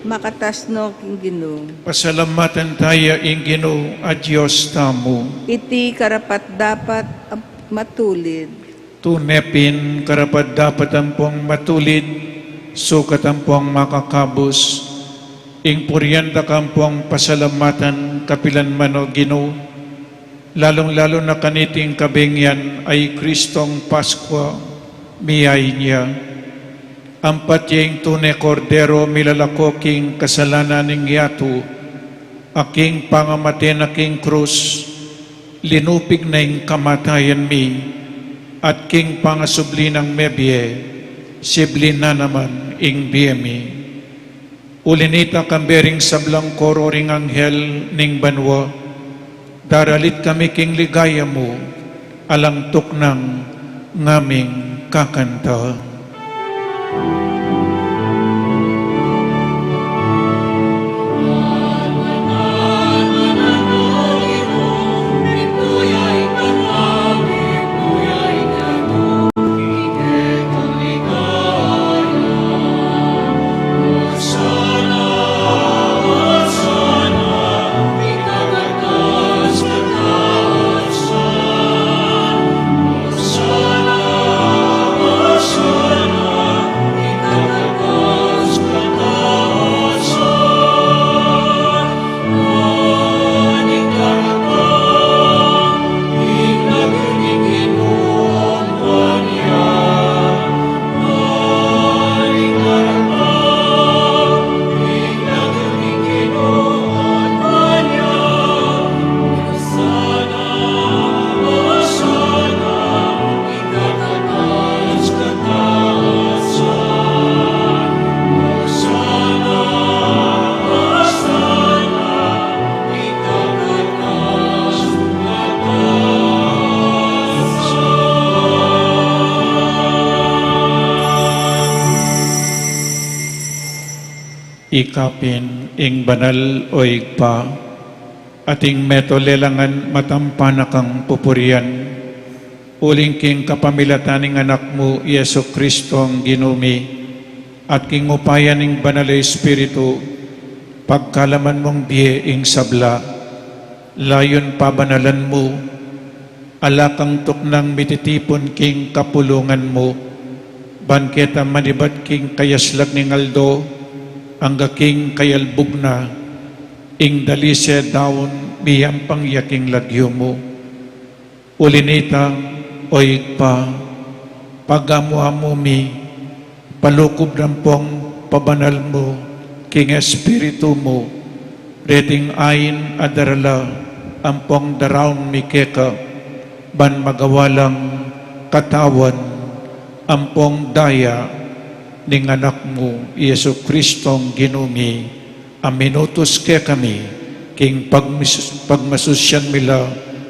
Makatas no king Ginu. Pasalamatan taya ing Ginu a Dios tamu. Iti karapat-dapat at matulid. Tune pin karapat-dapat ampong matulid, sukat ampong makakabus, ing purian da ka ampong pasalamatan kapilan man, O Ginu, lalung-lalu na kaniting kabeng yan a i Kristong Paskua, miyain ya. Ampat ya ing tune Kordero milalako king kasalanan ning yatu, a king pangamate na king krus, linupig na ing kamatayan mi, at king pangasubli nang mebie, sibli na naman ing bie mi. Uli nita, kambe ring sablang koro ring anghel ning banua, daralit kami king ligaya mu, alang tuknang ngaming kakanta. Ikapin ing banal, o Ibpa, ating meto lelangan matampa na kang pupurian, uling king kapamilatan ning Anak mu, Jesu Kristong Ginu mi, at king upaya ning Banal a Espiritu, pagkalaman mung bie ing sabla, layun pabanalan mu, ala kang tuknang mititipun king kapulungan mu, ban keta manibat king kayaslag ning aldo, angga king kayalbug na, ing dalise daun miyampang ya king lagyu mu. Uli nita, o Ibpa, pagamu-amu mi, palukub ampong pabanal mu king Espiritu mu, reting ain a darala ampong daraun mi keka, ban magawa lang katawan ampong daya ning Anak mu, Jesu Kristong Ginu mi, a minutus kekami king pagmis-, pagmasusyan mi la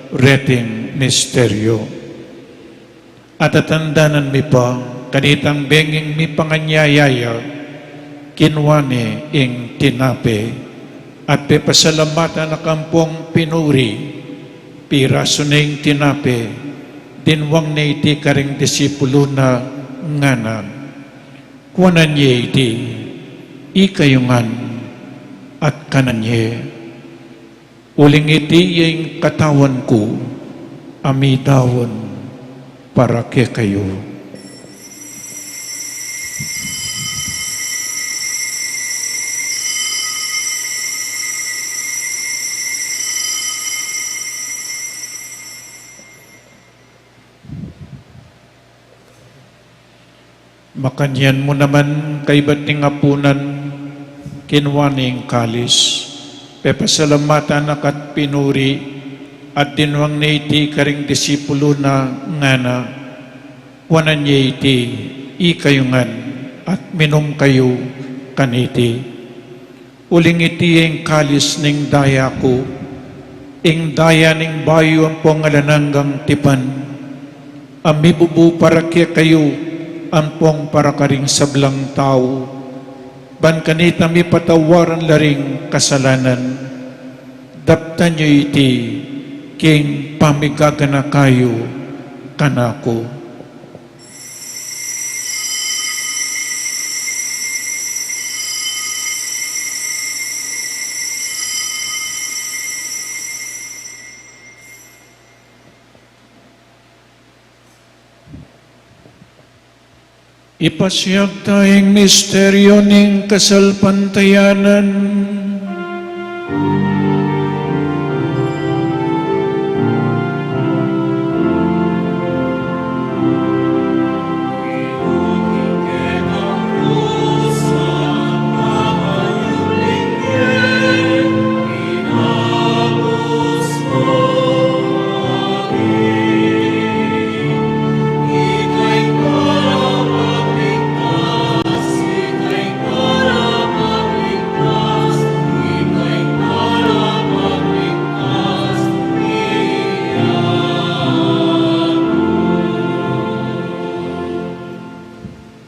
reting misteryu. At tatandanan mi pa, kanitang benging mipanganyaya ya, kinua ne ing tinape, at pepasalamatan na kang ampong pinuri, pirasu ne ing tinape, dinwang ne iti karing disipulu na, ngana: Kuanan ye iti, Ikayu ngan at kanan ye. Uling iti ya ing katawan ku, a midaun para kekayu. Makanyan mu naman kaybat ning apunan, kinua ne ing kalis, pepasalamatan na ka't pinuri, at dinwang ne iti karing disipulu na, ngana: Kuanan ye iti, ikayu ngan, at minum kayu kaniti. Uling iti ya ing kalis ning daya ku, ing daya ning bayu ampong alang anggang tipan, a mibubu para kekayu ampong para karing sablang tau, ban kanita mipatawaran la ring kasalanan. Daptan yu iti king pamigaganaka yu kanaku. Ipasiag ta ing misteryu ning kasalpantayanan.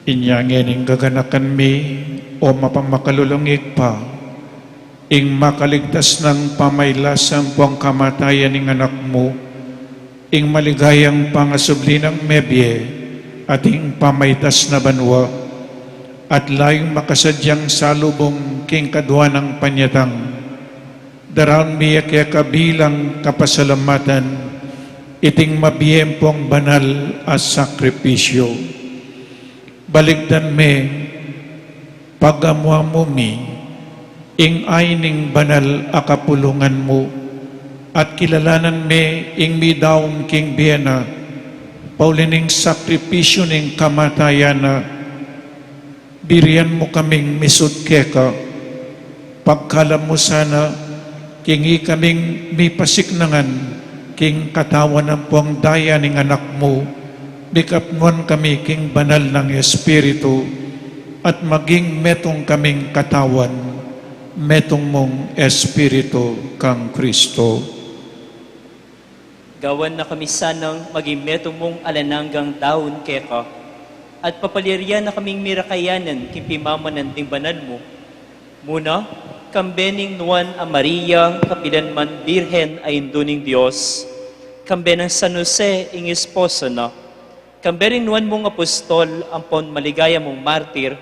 Inya ngeni, gaganakan mi, o mapamakalulung Ibpa, ing makaligtas nang pamailas ampong kamatayan ning Anak mu, ing maligayang pangasubli nang mebie, at ing pamaitas na banua, at layung makasadyang salubung king kadua nang panyatang, daraun mi ya keka bilang kapasalamatan iting mabie ampong banal a sakripisyu. Baligdan me, pagamu-amu mi, ing ain ning banal a kapulungan mu, at kilalanan me ing midaun king bie na, pauli ning sakripisyu ning kamatayan na, birian mu kaming misut keka, pagkalub mu sana, king ikaming mipasiknangan king katawan ampong daya ning Anak mu, mikapnuan kami king banal nang Espiritu, at maging metung kaming katawan, metung mung Espiritu kang Kristo. Gawan na kami sanang maging metung mung alang anggang daun keka, at papaliarian na kaming mirakayanan king pimamanan ding banal mu. Muna, kambe ning Nuan a Maria, kapilan man Birhen a Indu ning Dios, kambe nang San Jose, ing esposo na, kambe ring nuan mung apostol ampon maligaya mung martir,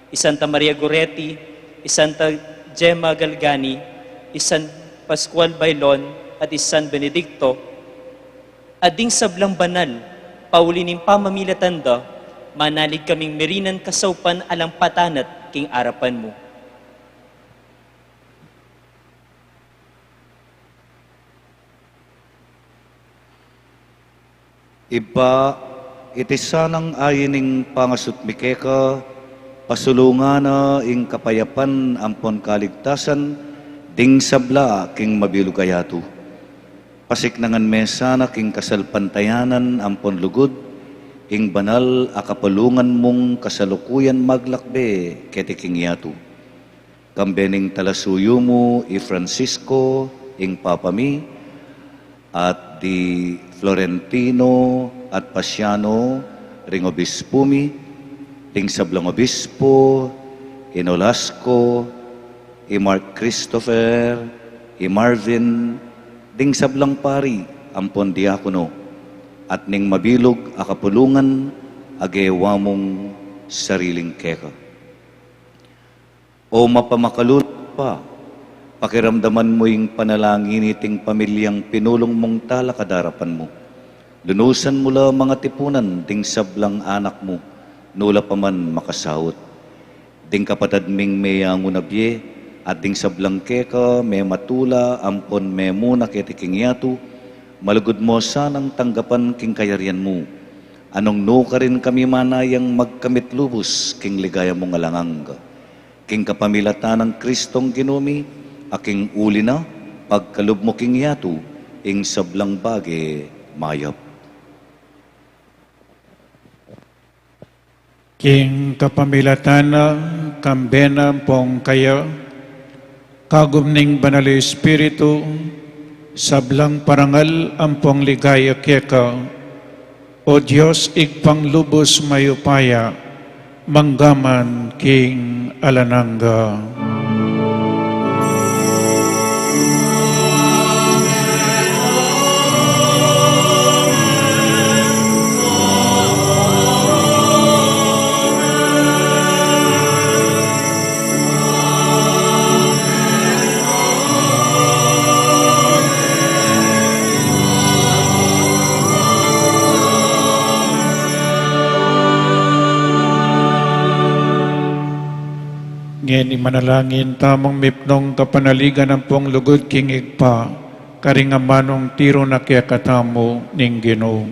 i Santa Maria Goretti, i Santa Gemma Galgani, i San Pascual Bailon, at i San Benedicto, at ding sablang banal, pauli ning pamamilatan da, manalig kaming mirinan kasaupan alang patanat king arapan mu. Ibpa, iti sanang ain ning pangasut mi keka, pasulungan na ing kapayapan ampon kaligtasan ding sabla king mabilug a yatu. Pasiknangan me sana king kasalpantayanan ampon lugud ing banal a kapulungan mung kasalukuyan maglakbe keti king yatu. Kambe ning talasuyu mu i Francisco, ing Papa mi, at di Florentino at Pasiano, ring obispu mi, ding sablang obispo, i Nolasco, i Mark Christopher, i Marvin, ding sablang pari ampon diakono, at ning mabilug a kapulungan a gewa mung sariling keka. O mapamakalulung Ibpa, pakiramdaman mu ing panalangin ning pamilyang pinulung mung talakad king arapan mu. Lunusan mu la mangatipunan ding sablang anak mu, nu la pa man makasaut. Ding kapatad ming meyangu na bie, at ding sablang keka mematula ampon memuna keti king yatu, malugud mu sanang tanggapan king kayarian mu. Nung nukarin kami manayang magkamit lubus king ligaya mung alang angga. King kapamilatan nang Kristong Ginu mi, a king uli na, pagkalub mu king yatu, ing sablang bage mayap. King kapamilatan na, kambe na ampong kaya, kagum ning Banal a Espiritu, sablang parangal ampong ligaya keka, O Dios, Ibpang lubus mayupaya, mangga man king alang angga. Ngeni manalangin tamung mipnung kapanaligan ampong lugud king Ibpa, karing amanung tiru na kekatamu ning Ginu.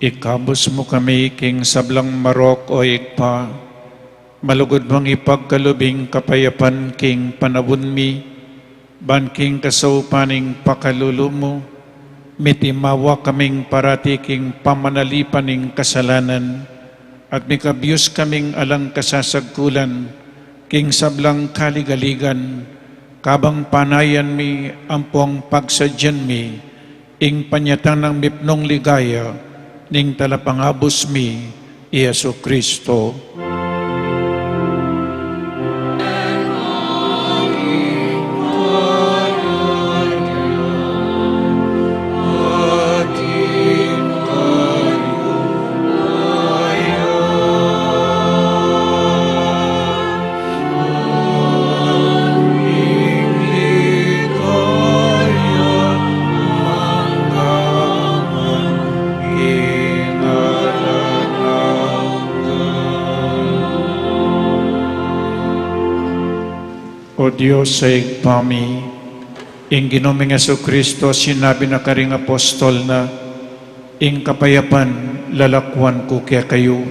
Ikabus mu kami king sablang marok, o Ibpa, malugud mung ipagkalub ing kapayapan king panaun mi, ban king kasaupan ning pakalulu mu, mitimawa kaming parati king pamanalipan ning kasalanan, at mikabus kaming alang kasasagkulan king sablang kaligaligan, kabang panayan mi ampong pagsadyan mi ing panyatang nang mipnung ligaya ning Talapangabus mi, i Jesucristo. O Dios a Ibpa mi, ing Ginu ming Jesucristo sinabi na karing apostol na, Ing kapayapan lalakuan ku kekayu,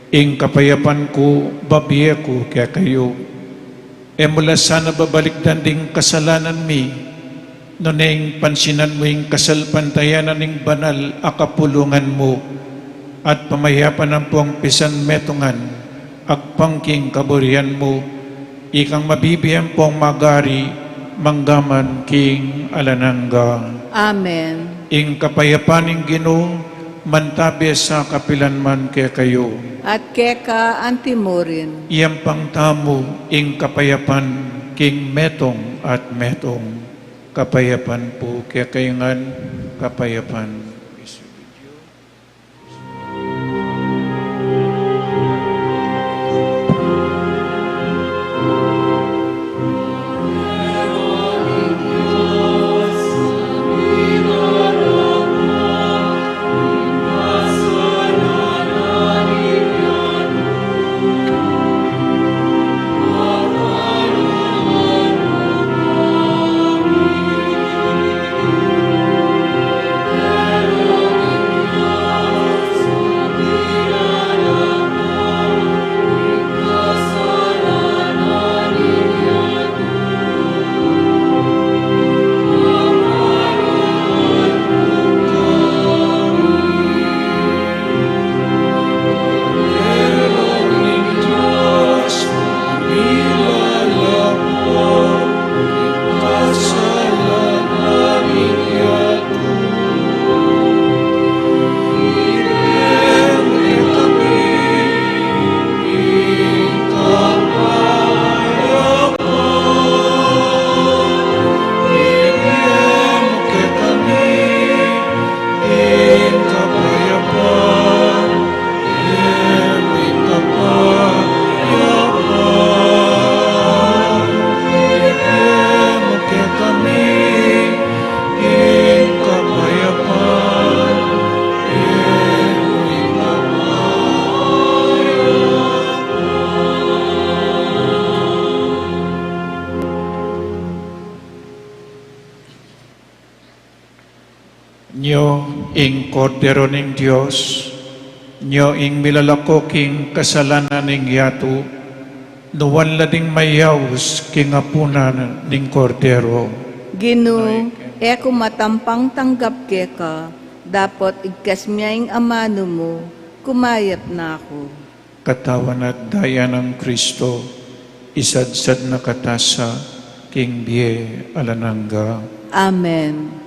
ing kapayapan ku babie ku kekayu. E mu la sana babalikdan ding kasalanan mi, nune ing pansinan mu ing kasalpantayanan ning banal a kapulungan mu, at pamayapan ampong pisanmetungan agpang king kaburian mu, ikang mabibie ampong magari mangga man king alang angga. Amen. Ing kapayapan ning Ginu mantabe sa kapilan man kekayu. At keka antimurin. Iyampang tamu ing kapayapan king metung at metung. Kapayapan pu kekayu ngan, kapayapan. Nyo ing Kordero ning Dios, nyo ing milalako king kasalanan ning yatu, nuan la ding mayaus king apunan ning Kordero. Ginu, e ku matampang tanggap keka, dapot igkas mu ing amanu mu, kumayap na ku. Katawan at daya nang Kristo, isadsad na kata sa king bie alang angga. Amen.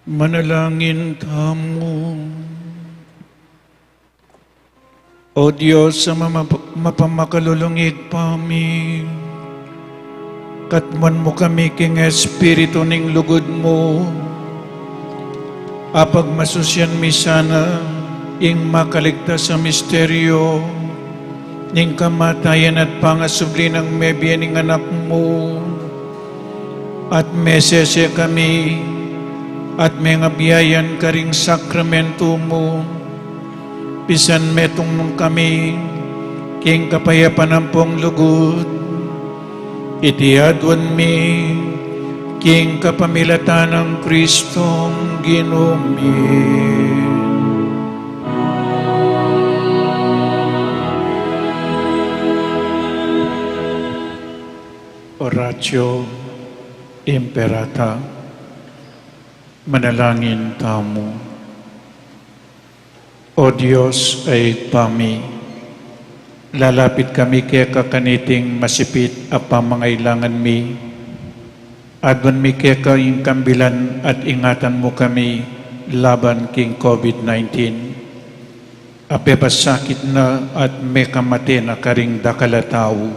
Manalangin tamu. O Dios, a mama-, mapamakalulung Ibpa mi, katmuan mu kami king Espiritu ning lugud mu, a pagmasusian mi sana ing makaligtas a misteryo ning kamatayan at pangasubli nang mebie ning Anak mu, at mesese kami, at mengabiayan karing sakramentu mu, pisan metung mu kami king kapayapan ampong lugud. Iti aduan mi king kapamilatan nang Kristong Ginu mi. Oratio Imperata. Manalangin tamu. O Dios a Ibpa mi, lalapit kami keka kaniting masipit a pamangailangan mi. Aduan mi keka ing kambilan at ingatan mu kami laban king COVID nineteen. A pepasakit na at mekamate na karing dakal a tau.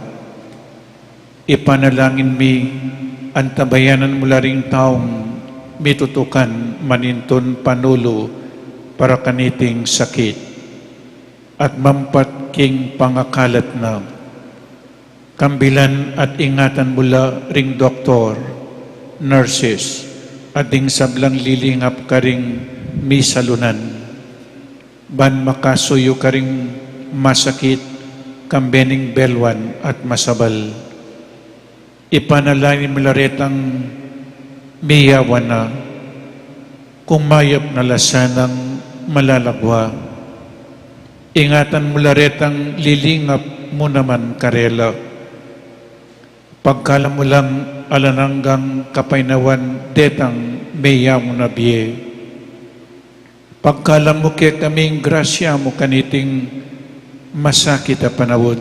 Ipanalangin mi, antabayanan mu la ring taung mitutukan manintun panulu para kaniting sakit, at mampat king pangakalat na. Kambilan at ingatan mu la ring doktor, nurses, at ding sablang lilingap karing misalunan, ban makasuyu karing masakit, kambe ning belwan at masabal. Ipanalangin mu la retang miyawan na, kumayap na la sanang malalagwa. Ingatan mu la retang lilingap mu naman karela. Pagkalam mu lang alang anggang kapaynawan detang miyawan na bie. Pagkalam mu kekaming grasya mu kaniting masakit a panaun,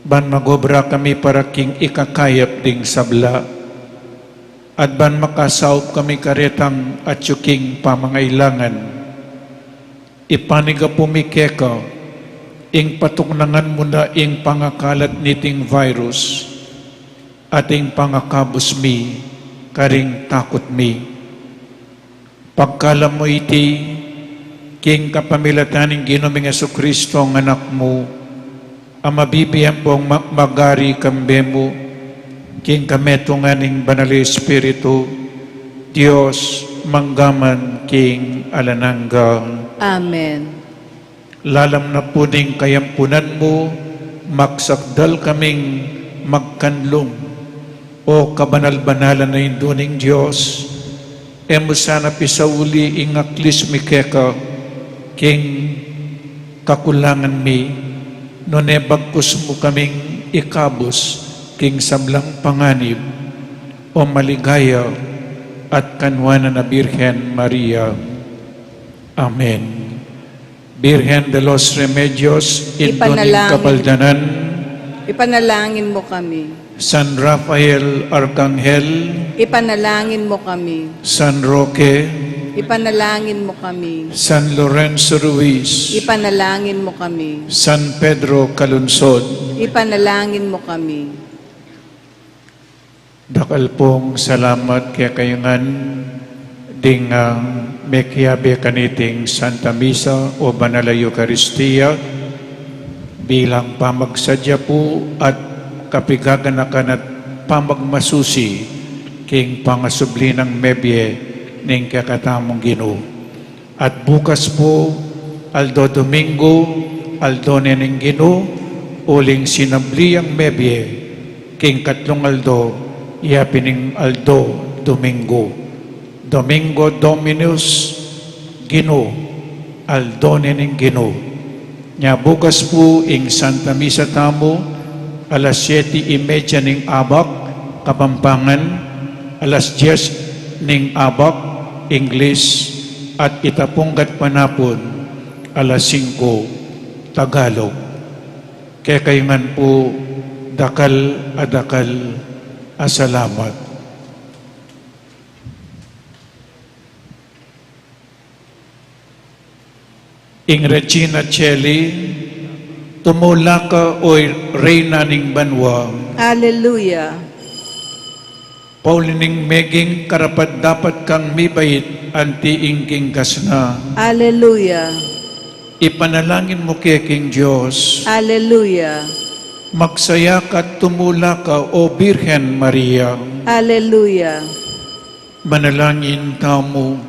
ban magobra kami para king ikakayap ding sabla, at ban makasaup kami karetang atyu king pamangailangan. Ipanyawad mi keka ing patuknangan mu na ing pangakalat niting virus, at ing pangakabus mi karing takut mi. Pagkalam mu iti king kapamilatan ning Ginu ming Jesucristo, a Anak mu, a mabibie ampong ma-, magari kambe mu, king kametungan ning Banal a Espiritu, Dios, mangga man king alang angga. Amen. Lalam na pu ning kayampunan mu, magsakdal kaming magkanlung, O kabanal-banalan a Indu ning Dios, e mu sana pisauli ing aklis mi keka king kakulangan mi, nune bagkus mu kaming ikabus king sablang panganib, O maligaya at kanuanan a Birhen Maria. Amen. Birhen de los Remedios, Indu ning Ipanalangin. Kapaldanan. Ipanalangin mu kami. San Rafael Arkanghel. Ipanalangin mu kami. San Roque. Ipanalangin mu kami. San Lorenzo Ruiz. Ipanalangin mu kami. San Pedro Calungsod. Ipanalangin mu kami. Dakal pung salamat kekayu ngan ding, ah, mekiabe kaniting Santa Misa o Banal a Eukaristia bilang pamagsadya pu at kapigaganakan at pamagmasusi king pangasubli nang mebie ning kekatamung Ginu. At bukas pu, aldo Domingo, aldo ne ning Ginu, uling sinabli yang mebie king katlung aldo, ya pin ing aldo Domingo. Domingo Dominus, Ginu, aldo ne ning Ginu. Nya bukas pu ing Santa Misa tamu, alas siete y media ning abak, Kapampangan, alas dies ning abak, Ingles, at itapunggat panapun, alas singko, Tagalog. Kekayu ngan pu, dakal a dakal a salamat. Ing Regina Caeli, tumula ka, o Reyna ning banua. Aleluya. Pauli ning meging karapat-dapat kang mibait anti ing king kasna. Aleluya. Ipanalangin mu ke king Dios. Aleluya. Magsaya ka at tumula ka, o Birhen Maria. Aleluya. Manalangin tamu.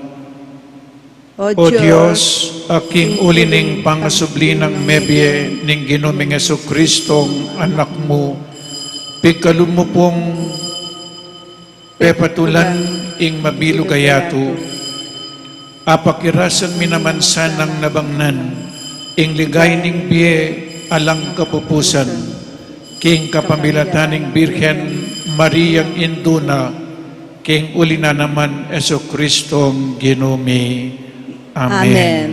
O Dios, a king uli ning pangasubli nang mebie ning Ginu ming Jesucristo, Anak mu, pigkalub mu pung pepatulan ing mabilug a yatu. Apakirasan mi naman sanang nabangnan ing ligaya ning bie alang kapupusan king kapamilatan ning Birhen Mariang indu na, king uli na naman Jesucristong Ginu mi. Amen. Amen.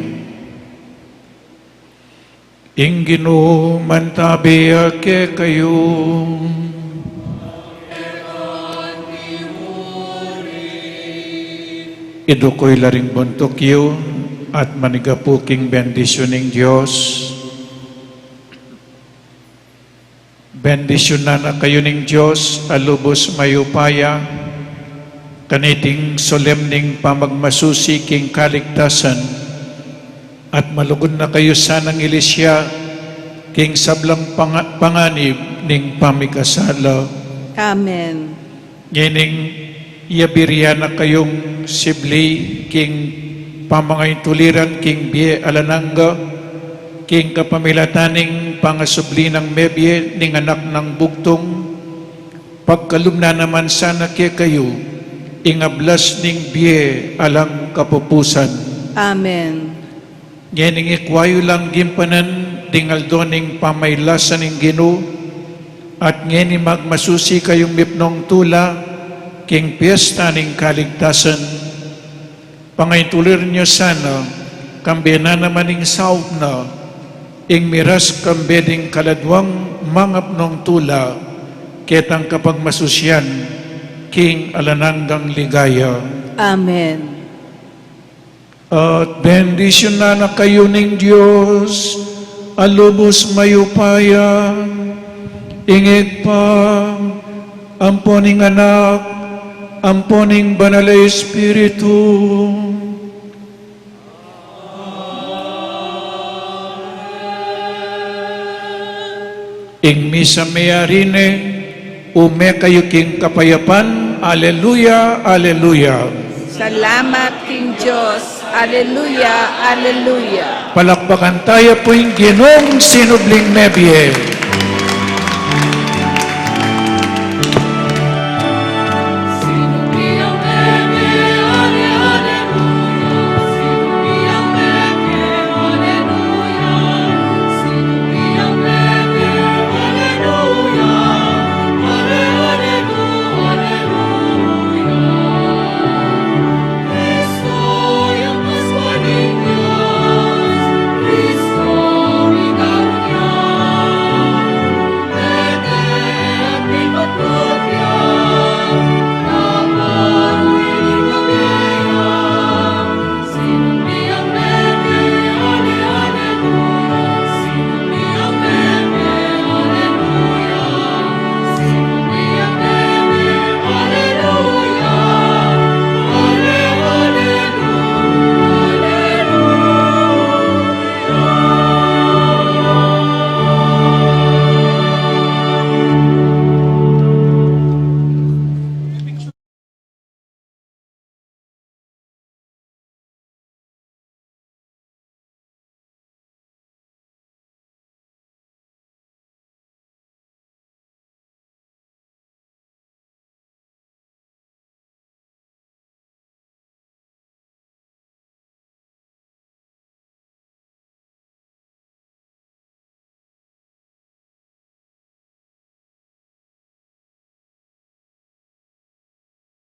Ing Ginu mantabi ya kekayu. Idukuy la ring buntuk yu at manigapu king bendisyun ning Dios. Bendisyunan na kayu ning Dios a lubus mayupaya, kaniting solemning pamagmasusi king kaligtasan, at malugud na kayu sanang ilisya king sablang panga-, panganib ning pamikasala. Amen. Ngening yabirian na kayung sibli king pamangaintuliran king bie alang angga, king kapamilatan ning pangasubli nang mebie ning Anak nang bugtung, pagkalub na naman sana kekayu ing ablas ning bie alang kapupusan. Amen. Ngening ikwa yu lang gimpanan ding aldo ning pamailasan ning Ginu, at ngeni magmasusi kayung mipnung tula king piesta ning kaligtasan. Pangaintuliran yu sana, kambe na naman ing saup na, ing miras kambe ding kaladwang mangapnung tula, ketang kapagmasusian king alang anggang ligaya. Amen. At bendisyunan na kayu ning Dios a lubus mayupaya, ing Ibpa, ampo ning Anak, ampo ning Banal a Espiritu. Ing misa meyari ne, ume kayu king kapayapan. Aleluya, aleluya. Salamat king Dios. Aleluya, aleluya. Palakpakan taya pu ing Ginung sinubling mebie.